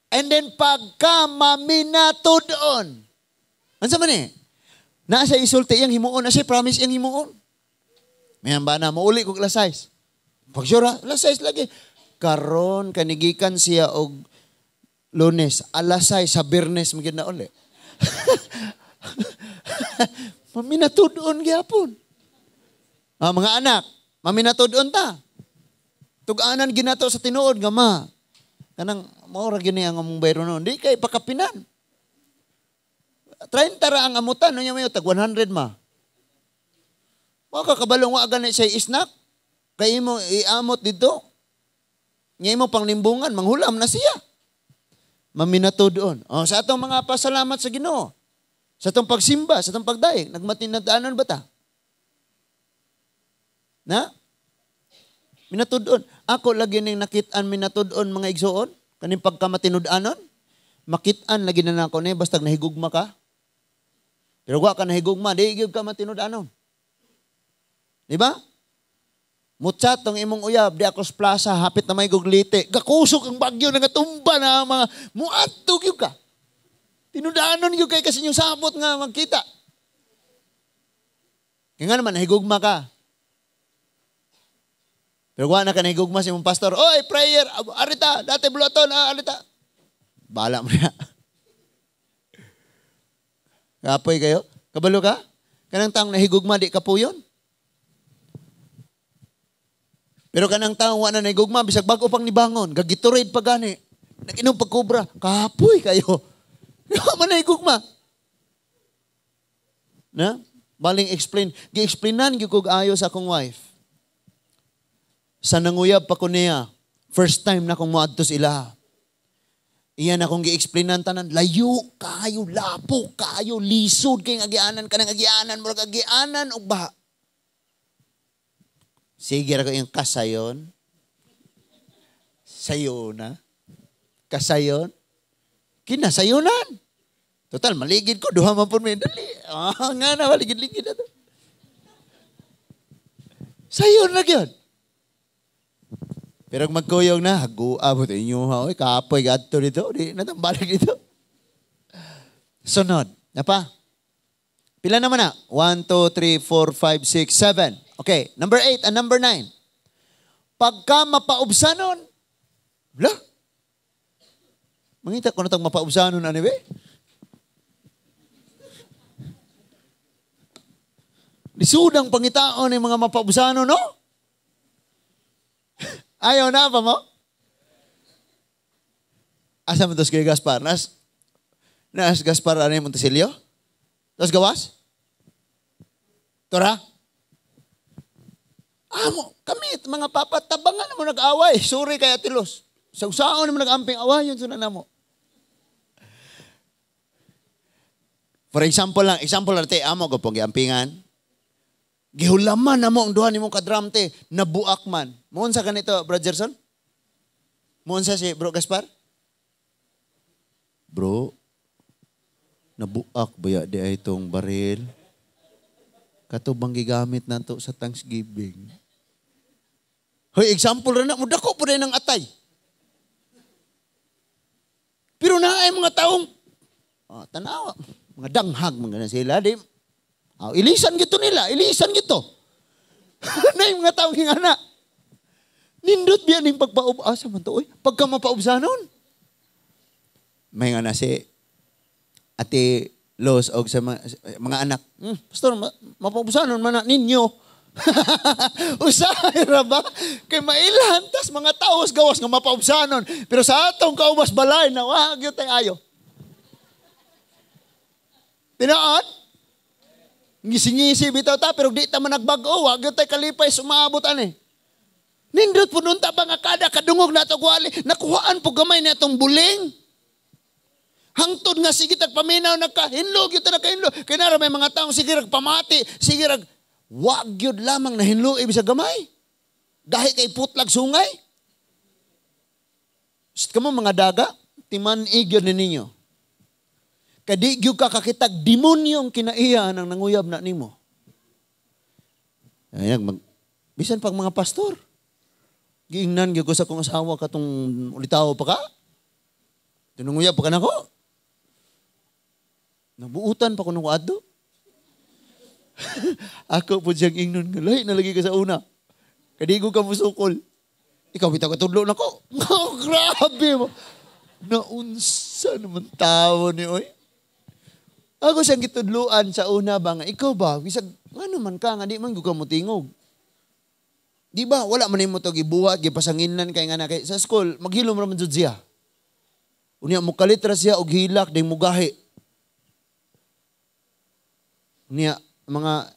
S1: And then pagka maminatudon. Unsa man eh? Naa siya isulti iyang himuon, naa siya promise iyang himuon. May ba na mauli kog alas 6. Pag sure, alas 6 lagi. Karon kanigikan siya og Lunes, alas 6 sa Biyernes magyud na uli. Maminatud-on gyapon. Ah, mga anak, maminatud-on ta. Tug-anan ginato sa tinuod nga ma. Kanang mao ra gyud ni ang among bayro noon. Di kay pakapinan. 30 ra ang amutan, unya mayo tag 100 ma. Wa ka kabalong wa gani siya isnak. Kay imo iamot didto. Nya imo panglimbungan, manghulam na siya. Maminatud-on. Oh, sa atong mga pasalamat sa Ginoo. Sa atong pagsimba, sa atong pagdaig, nagmatinad-anon ba ta? Na? Minatud-on. Ako lagi ning nakit-an minatud-on mga igsuon, kaning pagkamatinud-anon. Makit-an lagi na nako ni bastag nahigugma ka. Pero wa ka nahigugma, di gyud ka matinud-anon. Di ba? Muchat tong imong uyab, di ako sa plaza, hapit na may guglite. Gakusog ang bagyo, nangatumba na ang mga muadto gyud ka. Tinudanon gyud kay kasi inyong sabot nga magkita. Kaya nga naman, nahigugma ka. Pero wa na ka nahigugma sa imong pastor. Oy, prayer, arita, dati bulaton, arita. Bala mo na. Kapoy kayo? Kabalo ka? Kanang taong nahigugma, di ka po yun. Pero kanang taong wa na nahigugma, bisag bago pang nibangon, gagiturid pa gani, nag-inom pagkobra, kapoy kayo. Wa man nahigugma. Na? Baling explain. Gi-explainan gyud kog ayo sa akong wife. Sa nanguyab pa ko niya, first time na akong moadto sa ila. Iyan akong gi-explainan tanan, layo kayo, lapo kayo, lisod kay agianan kanang agianan, murag agianan og baha. Sige ra ko yung kasayon. Sayo na. Kasayon. Kinasayonan. Total, maligid ko. Duha man po may dali. Ah, nga na, maligid-ligid na to. Sayon na yun. Pero magkuyog na, hagu, abot inyo ha. Oy, kapoy, gadto dito. Di na balik dito. Sunod. Napa? Pila naman na? 1, 2, 3, 4, 5, 6, 7. Okay, number 8 and number 9. Pagka mapaubsanon, wala. Mangita ko na itong mapaubsanon, ano ba? Lisudang pangitaon yung mga mapaubsanon, no? Ayaw na pa mo? Asa mo tos kay Gaspar? Nas Gaspar ano yung Montesilio? Tos gawas? Tora? Amo, kami, mga papa, tabangan mo nag-away. Sorry kay Atilos. Sa usaon mo nag-amping away, yun sunan na mo. For example lang, example lang, te, amo ko pong giampingan. Gihulaman na mo ang duha nimong kadram, te, nabuak man. Muon sa ganito, Bro Gerson? Muon sa si Bro Gaspar? Bro, nabuak ba ya di ay itong baril? Kato bang gigamit na to sa Thanksgiving? Hoy, example rin na, mudako po rin ang atay. Pero na ay mga taong, oh, tanawa, mga danghag, mga na sila, di, oh, ilisan gito nila, ilisan gito. Na yung mga taong hingana. Nindot biya ning pagpaub, asa man to, oy, pagka mapaubsanon. May nga na si Ate Los og sa mga anak, pastor, mapaubsanon man na ninyo. Usahay ra ba? Kay mailhan tas mga taos gawas nga mapaubsanon. Pero sa atong kaubas balay na wa gyud tay ayo. Tinuod? Ngisi-ngisi bitaw ta pero di ta man nagbag-o, wa gyud tay kalipay sumaabot ani. Nindot pud unta ba nga kada kadungog nato wali, nakuhaan po gamay ni atong buling. Hangtod nga sige tag paminaw nagkahinlo gyud ta nakahinlo. Kay nara may mga taong sige rag pamati, sige rag wa gyud lamang nahinlo ibig sa gamay. Gahi kay putlag sungay. Sut kamo mga daga, timan-ig gyud ni ninyo. Kadi gyud ka kakitag demonyo ang kinaiya ang nanguyab na nimo. Ayan, bisan pag mga pastor. Giingnan gyud ko sa akong asawa katong ulitawo pa ka. Tinunguyab pa ka nako. Nabuutan pa ko nung adto. Ako po siyang ingnon, lahi na lagi ka sa una. Kadigo ka musukol. Ikaw bitaw katudlo nako. Oh, grabe mo. Naunsa naman tao ni oy. Ako siyang gitudluan sa una ba nga, ikaw ba, bisag, ano man ka, nga di man ka mo tingog. Di ba, wala man nimo to gibuhat, gipasanginan kay nga na kay sa school, maghilom ra man jud siya. Unya mo kalit ra siya og hilak ding mugahi. Unya mga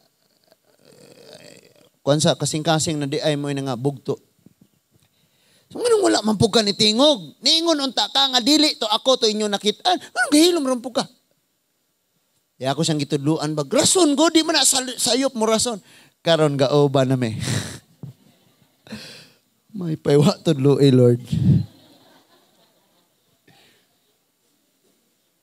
S1: kuan sa kasing-kasing na di ay mo nga bugto. So nganong wala man pud ka ni tingog? Niingon unta ka nga dili to ako to inyo nakitaan. Nganong gihilom ra pud ka? Di ako siyang gitudluan ba? Rason go, di man na sayop mo rason. Karon gaoba na me. May paywa tudlo eh, Lord.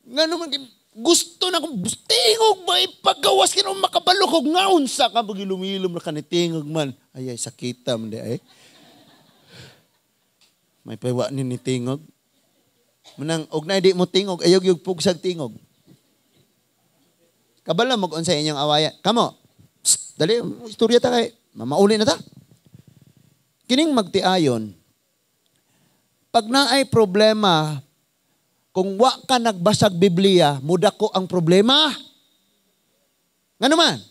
S1: Ngano man gusto na kong tingog ba ipagawas kino makabalo kog ngaon sa ka pagilumilom na kanitingog man. Ay ay sakita man di ay. May paywa ni tingog. Manang og na di mo tingog ayog yug pugsag tingog. Kabalo mag-unsa inyong awayan. Kamo. Psst, dali istorya ta kay mamauli na ta. Kining magtiayon, pag naay problema, kung wa ka nagbasag Biblia, mudako ang problema. Ngano man?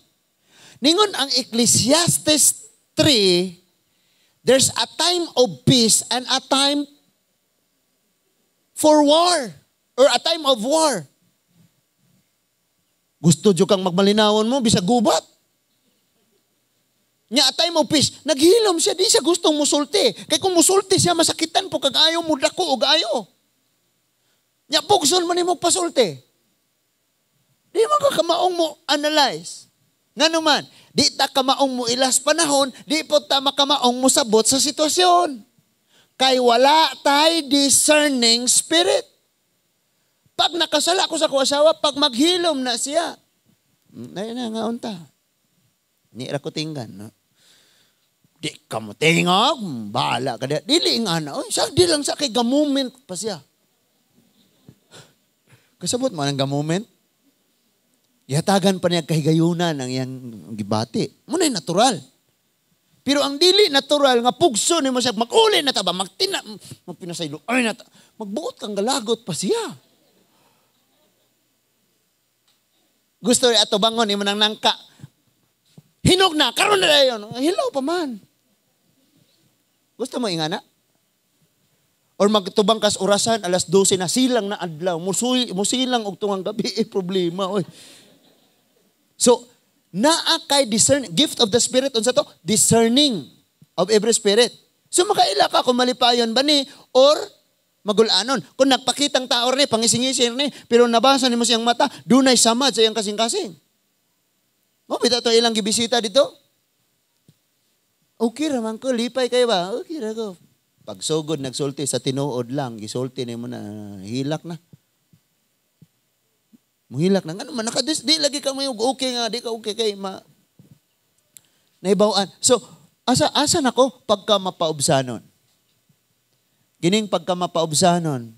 S1: Ningon ang Ecclesiastes 3, there's a time of peace and a time for war or a time of war. Gusto jud kang magmalinawon mo bisag gubat. Nya a time of peace, naghilom siya, di siya gustong musulti. Kay kung musulti siya, masakitan po kag ayaw mo dako og ayo. Nya pugson man nimo pasulti. Di man ka kamaong mo analyze. Ngano man, di ta kamaong mo ilas panahon, di po ta makamaong mo sabot sa sitwasyon. Kay wala tay discerning spirit. Pag nakasala ko sa kuwasawa, pag maghilom na siya, na nga unta. Ni ra ko tinggan, no? Di ka mo tingog, bahala ka di. Dili nga na, oy, sa di lang sa kay ga-moment pa siya. Kasabot mo ang ga-moment? Ihatagan pa niya kahigayunan ang iyang gibati. Muna natural. Pero ang dili natural nga pugso nimo siya, mag-uli na ta ba, magtina, magpinasaylo, ay na ta, magbuot kang galagot pa siya. Gusto ato bangon imo nang nangka. Hinog na, karon na dayon. Hilaw pa man. Gusto mo ingana? Or magtubang kas orasan, alas 12 na, silang na adlaw. Musilang og tungang gabi, eh, problema. Oy. So, naa kay discern, gift of the Spirit, unsa to? Discerning of every spirit. So, makaila ka kung malipayon ba ni, or magulanon. Kung nagpakitang tao ni, pangising-ising ni, pero nabasa nimo siyang mata, dunay samad sa iyang kasing-kasing. Mo bitaw to ilang gibisita dito? Okay ra man ko, lipay kayo ba? Okay ra ko. Pagsugod nagsulti sa tinuod lang, gisulti nimo na hilak na. Muhilak na ngano man nakadis di lagi ka may okay nga, di ka okay kay ma naibaw-an. So, asa nako pagka mapaubsanon? Kining pagka mapaubsanon,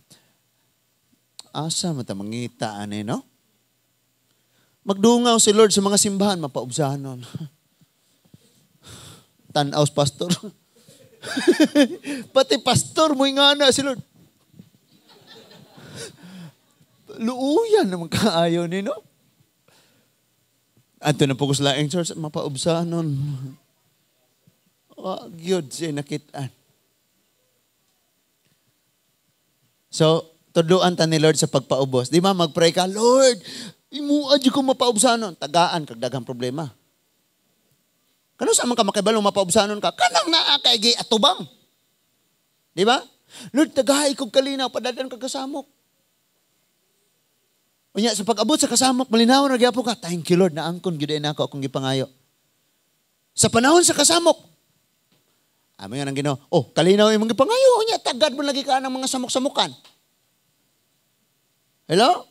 S1: asa man ta mangita ani, no? Magdungaw si Lord sa mga simbahan, mapaubsanon. Tanaws, pastor. Pati pastor, mo nga na si Lord. Luuyan naman kaayo ni, no? Anto na po ko sa laing church, mapaubsanon. Oh, gyud siya nakitaan. So, tudluan ta ni Lord sa pagpaubos. Di ba, magpray ka, Lord, imuad ko mapaubsanon. Tagaan, kagdagang problema. Kano sa man ka makibalo, mapaubsanon ka? Kanang naa kay gi atubang. Di ba? Lord, tagahay kog kalinaw, padadan kag kasamok. Unya, sa pag-abot sa kasamok, malinaw na gyapon ka. Thank you, Lord, naangkon gyud na ako akong gipangayo. Sa panahon sa kasamok, amo nga nang Ginoo, oh, kalinaw imong gipangayo. Unya, tagad mo lagi ka ng mga samok-samukan. Hello?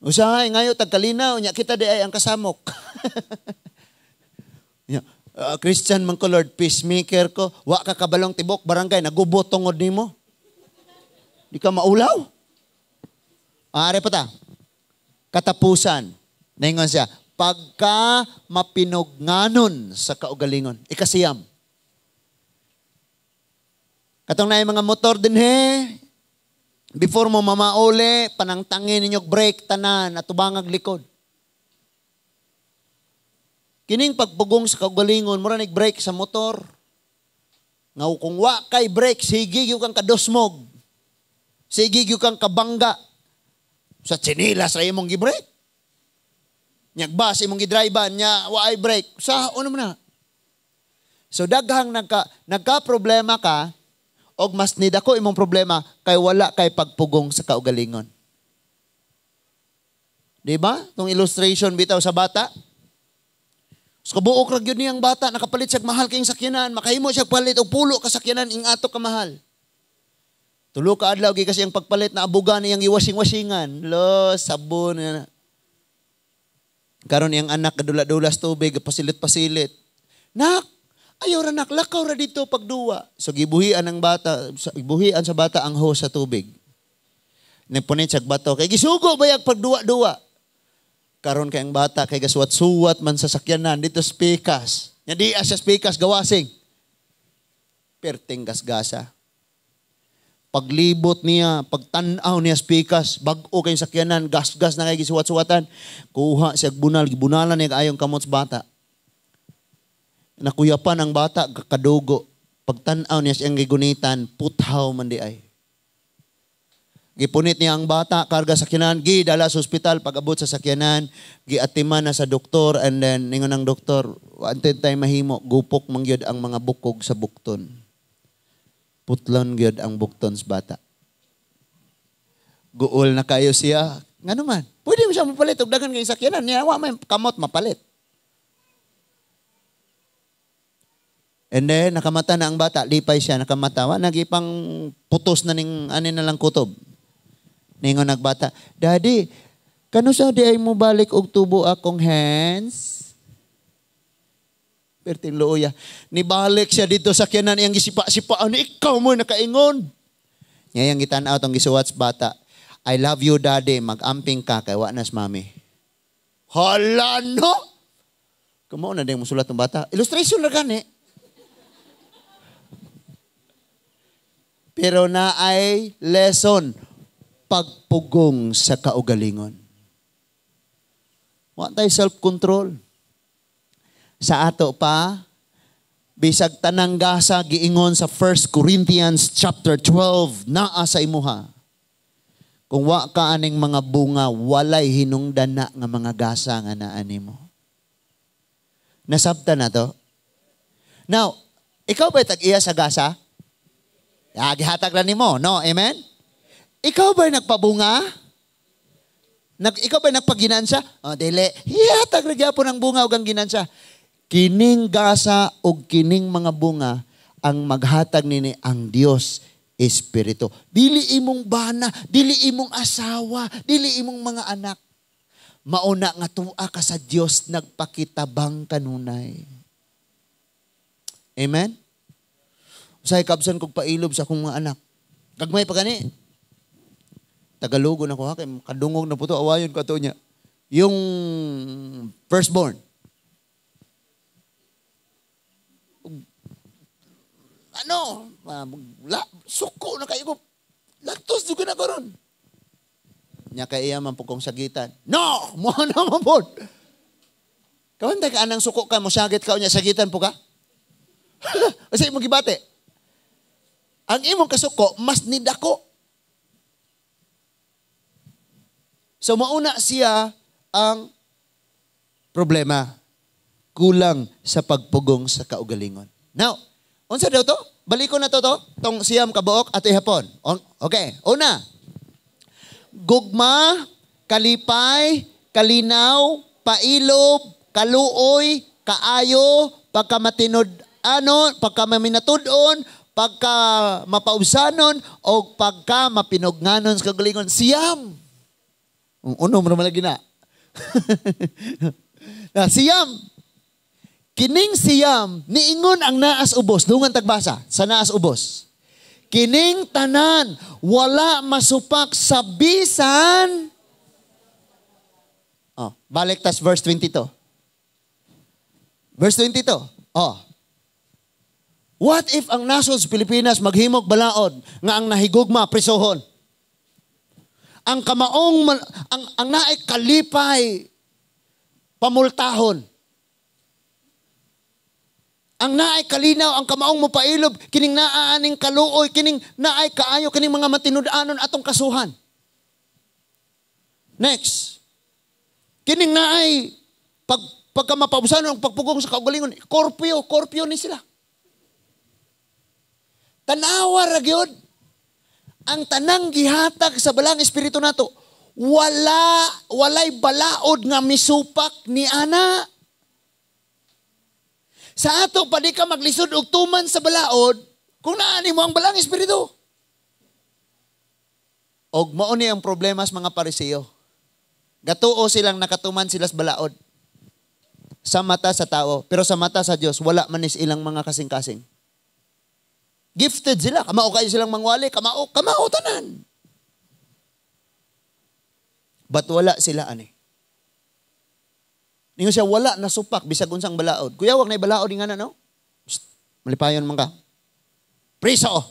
S1: Usahay ngayo tagkalinaw, unya kita di ay ang kasamok. Unya, Christian man ko, Lord, peacemaker ko, wa ka kabalong tibok barangay, nagubot tungod nimo. Di ka maulaw. Are pa ta. Katapusan. Naingon siya, pagka mapinugnanon sa kaugalingon. Ikasiyam. Katong na mga motor din he. Before mo mamauli, panangtangin ninyo brake tanan, atubangag likod. Kining pagpugong sa kaugalingon, mura nig brake sa motor. Nga kung wa kay brake, sige gyud kang kadusmog. Sige gyud kang kabangga. Sa tsinelas ra imong gi-brake. Nyag bus imong gi-drive nya wa ay brake. Sa ano man na. So daghang nagka problema ka og mas nidako imong problema kay wala kay pagpugong sa kaugalingon. Di ba? Tong illustration bitaw sa bata. Sa kabuok ra gyud niyang bata, nakapalit siya mahal kayong sakyanan, makahimo siya palit og pulo ka sakyanan ing ato ka mahal. 3 ka adlaw gi kasi ang pagpalit na abugan niyang giwashing-washingan. Lo, sabon na. Karon iyang anak kadula-dulas tubig, pasilit-pasilit. Nak, ayaw ra nak, lakaw ra dito pagduwa. So gibuhian ang bata, gibuhian sa bata ang hose sa tubig. Nagpunit siya bato kay gisugo bayag pagduwa-duwa. Karon kay ang bata kay gasuwat-suwat man sa sakyanan dito sa pikas. Nya di siya pikas gawasing. Perting gasgasa. Paglibot niya, pagtan-aw niya sa pikas, bag-o kay sakyanan, gasgas na kay gisuwat-suwatan. Kuha siya bunal, gibunalan niya kaayong kamot sa bata. Nakuyapan ang bata, kadugo. Pagtan-aw niya siyang gigunitan, puthaw man di ay. Gipunit niya ang bata, karga sa sakyanan, gidala sa ospital, pag-abot sa sakyanan, giatiman na sa doktor, and then, ningon ang doktor, antin tayo mahimo, gupok man gyud ang mga bukog sa bukton. Putlon gyud ang bukton sa bata. Guol na kayo siya. Ngano man, pwede mo siya mapalit, og daghan kay sakyanan, niya, wa may kamot mapalit. And then, nakamata na ang bata, lipay siya, nakamata. Wa, nagipang putos na ning, ano na lang kutob. Ningon nagbata, "Daddy, kano sa di ay mo balik og tubo akong hands?" Perting luoya. Nibalik siya dito sa kiyanan iyang gisipa-sipa. Ano, ikaw mo nakaingon? Niya yang gitan-aw tong gisuwat sa bata. "I love you, Daddy. Mag-amping ka kay wa nas mami." Hala no! Kamo na din musulat ng bata. Illustration na gani. Pero na ay lesson, pagpugong sa kaugalingon. Wa tay self-control. Sa ato pa, bisag tanang gasa giingon sa 1 Corinthians chapter 12, naa sa imuha. Kung wa ka aning mga bunga, walay hinungdan na nga mga gasa nga naa nimo. Nasabta na to? Now, ikaw ba'y tag-iya sa gasa? Ya, gihatag lang nimo, no? Amen? Ikaw ba'y nagpabunga? Ikaw ba'y nagpaginansya? O, dili. Hihatag ra gyapon ang bunga ug ang ginansya. Kining gasa ug kining mga bunga ang maghatag nini ang Dios Espiritu. Dili imong bana, dili imong asawa, dili imong mga anak. Mauna nga tua ka sa Dios nagpakitabang kanunay. Amen? Usahay kabsan kog pailob sa akong mga anak. Gagmay pa gani. Tagalogo na ko ha, kay kadungog na po to, awayon ko ato niya. Yung firstborn. Ano? Suko na kayo ko. Lactose ko na karon. Nya kay iya man po kong sagitan. No! Mo na man po. Kawantay ka anang suko ka, mo sagit ka niya, sagitan po ka? Kasi imong gibate. Ang imong kasuko, mas nidako. So mauna siya ang problema. Kulang sa pagpugong sa kaugalingon. Now, unsa daw to? Baliko na to to? Tong siyam kabuok at ihapon. Okay, una. Gugma, kalipay, kalinaw, pailob, kaluoy, kaayo, pagkamatinod, ano, pagkamaminatud-on, pagka mapaubsanon, o pagka mapinugnanon sa kaugalingon. Siyam. Uno mo naman lagi na. Na siyam. Kining siyam, niingon ang naas ubos. Dungan tagbasa, sa naas ubos. Kining tanan, wala masupak sa bisan. Oh, balik tas verse 22. Verse 22. Oh. What if ang nasod sa Pilipinas maghimog balaod nga ang nahigugma prisohon? Ang kamaong ang naay kalipay pamultahon. Ang naay kalinaw, ang kamaong mopailob, kining naa aning kaluoy, kining naay kaayo, kining mga matinud-anon atong kasuhan. Next. Kining naay pagka mapausan ang pagpugong sa kaugalingon, korpyo, korpyo ni sila. Tanawa ra gyud ang tanang gihatag sa Balaang Espiritu nato. Walay balaod nga misupak ni ana. Sa ato pa di ka maglisod og tuman sa balaod kung naa nimo ang Balaang Espiritu. Og mao ni ang problema sa mga Pariseo. Gatuo silang nakatuman sila sa balaod sa mata sa tao, pero sa mata sa Dios wala man is ilang mga kasing-kasing. Gifted sila, kamao kayo silang mangwali, kamao, kamao tanan. But wala sila ani. Ningon siya, wala na supak, bisag unsang balaod. Kuya, wag na balaod nga na, no? Psst, malipayon man ka. Priso!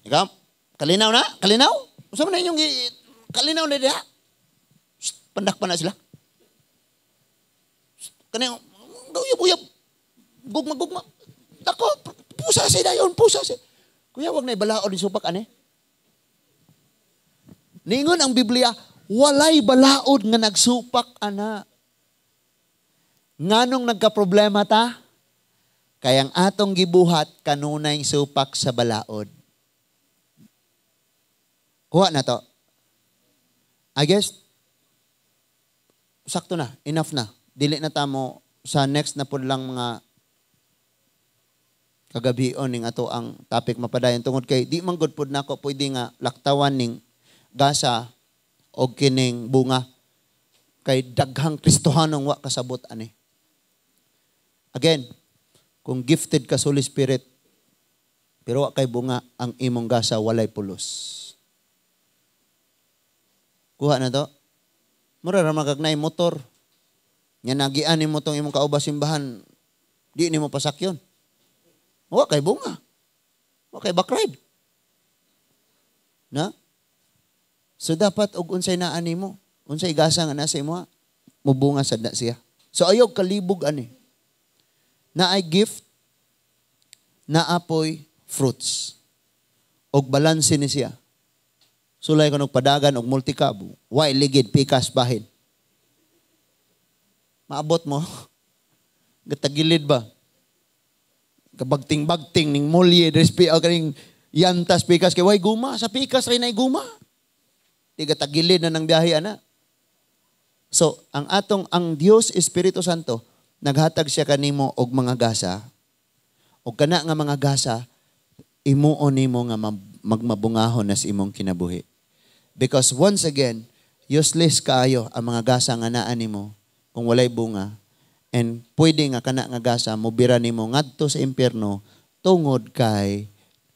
S1: Ikaw, kalinaw na? Kalinaw? Unsa man na inyong kalinaw na diha? Psst, pandak pa na sila. Psst, kani, uyab-uyab. Gugma-gugma. Dako, pusa si dayon, pusa si. Kuya, wag na balaod ni supak ani. Ningon ang Biblia, walay balaod nga nagsupak ana. Nganong nagka-problema ta? Kay ang atong gibuhat kanunay supak sa balaod. Kuha na to. I guess, sakto na, enough na. Dili na tamo sa next na pud lang mga kagabion ning ato ang topic mapadayon tungod kay di man gud pud nako pwede nga laktawan ning gasa og kining bunga kay daghang Kristohanong wa kasabot ani. Again, kung gifted ka sa Holy Spirit pero wa kay bunga, ang imong gasa walay pulos. Kuha na to. Mura ra magagnay motor. Nya nagian nimo tong imong kaubas simbahan, di nimo pasakyon. Wa kay bunga. Wa kay backride. Na? So dapat og unsay naa nimo, unsay gasa nga nasa imo, mubunga sad na siya. So ayaw kalibog ani. Naay gift, naapoy fruits. Og balanse ni siya. Sulay ko padagan og multicab, way ligid pikas bahin. Maabot mo. Gatagilid ba? Kabagting-bagting ning mulye diri o kaning yantas pikas kay way guma sa pikas ray nay guma. Di gatagilid na ng biyahe ana. So, ang atong ang Dios Espiritu Santo naghatag siya kanimo og mga gasa. Og kana nga mga gasa imuon nimo nga magmabungahon na sa imong kinabuhi. Because once again, useless kaayo ang mga gasa nga naa nimo kung walay bunga. And pwede nga kana nga gasa mobira nimo ngadto sa impyerno tungod kay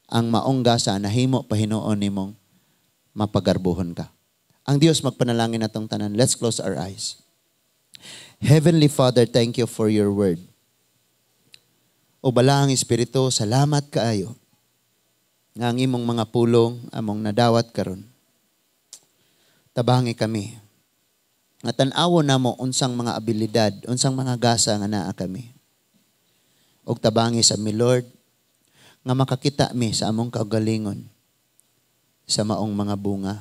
S1: ang maong gasa nahimo pa hinuon nimong mapagarbuhon ka. Ang Dios magpanalangin atong tanan. Let's close our eyes. Heavenly Father, thank you for your word. O Balaang Espiritu, salamat kaayo nga ang imong mga pulong among nadawat karon. Tabangi kami. Nga tan-awon namo unsang mga abilidad, unsang mga gasa nga naa kami. Og tabangi sa mi, Lord, nga makakita mi sa among kaugalingon sa maong mga bunga.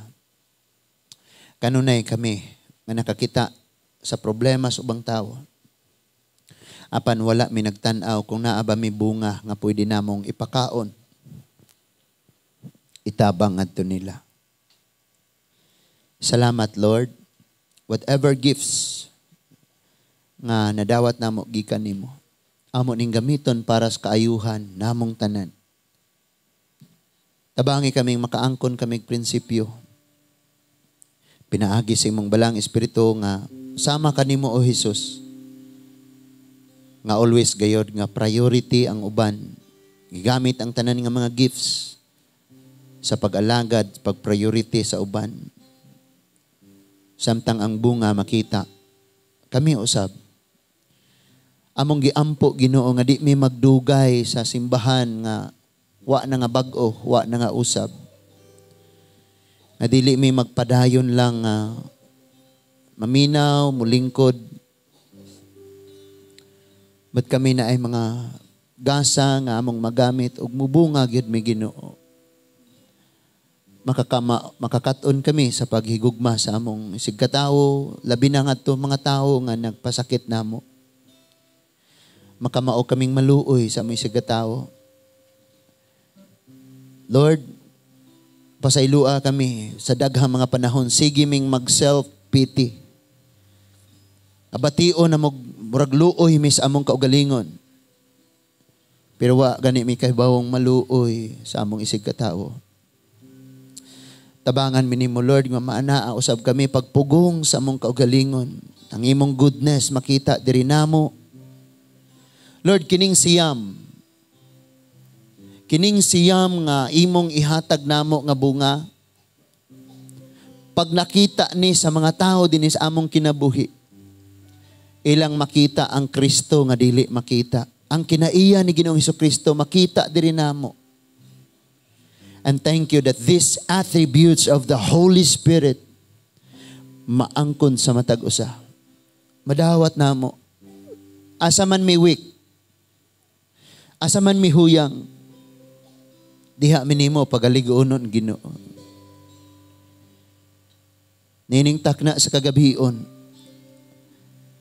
S1: Kanunay kami nga nakakita sa problema sa ubang tao. Apan wala mi nagtan-aw kung naa ba mi bunga nga pwede namong ipakaon, itabang ngadto nila. Salamat, Lord. Whatever gifts nga nadawat namo gikan nimo, amo ning gamiton para sa kaayuhan namong tanan. Tabangi kaming makaangkon kaming prinsipyo. Pinaagi sa imong Balaang Espiritu nga sama kanimo, o Hesus, nga always gayod nga priority ang uban. Gigamit ang tanan nga mga gifts sa pag-alagad, pag-priority sa uban. Samtang ang bunga makita, kami usab. Among giampo, Ginoo, nga di mi magdugay sa simbahan nga wa na nga bag-o, wa na nga usab. Nga dili mi magpadayon lang maminaw, mulingkod. But kami naay mga gasa nga among magamit ug mubunga gyud mi, Ginoo. Makakaton kami sa paghigugma sa among isigkatawo, labi na ngadto mga tawo nga nagpasakit namo. Makamao kaming maluoy sa among isigkatawo. Lord, pasaylua kami sa daghang mga panahon. Sige ming mag-self-pity. Abation na murag luoy mi sa among kaugalingon. Pero wa gani mi kahibawong maluoy sa among isigkatawo. Tabangan mi nimo, Lord, nga maanaa usab kami pagpugong sa among kaugalingon. Ang imong goodness makita diri namo. Lord, kining siyam nga imong ihatag namo nga bunga, pag nakita ni sa mga tao dinhi sa among kinabuhi, ilang makita ang Kristo nga dili makita. Ang kinaiya ni Ginoong Kristo makita diri namo. And thank you that these attributes of the Holy Spirit maangkon sa matag usa. Madawat namo. Asa man mi weak, asa man mi huyang, diha mi nimo pagaligonon, Ginoo. Nining takna sa kagabhion,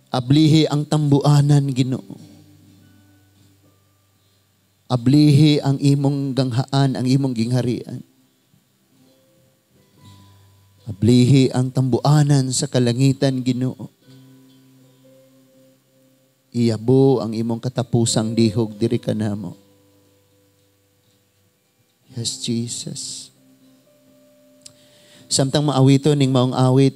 S1: ablihi ang tambuanan, Ginoo. Ablihi ang imong ganghaan, ang imong gingharian. Ablihi ang tambuanan sa kalangitan, Ginoo. Iyabo ang imong katapusang dihog diri kanamo. Yes, Jesus. Samtang maawito ning maong awit,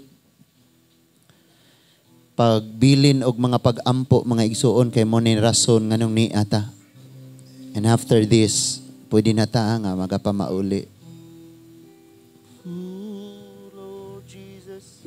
S1: pagbilin og mga pag-ampo, mga igsuon, kay mo ni rason nganong ni ata. And after this, pwede na ta nga magapamauli. Ooh, Lord Jesus.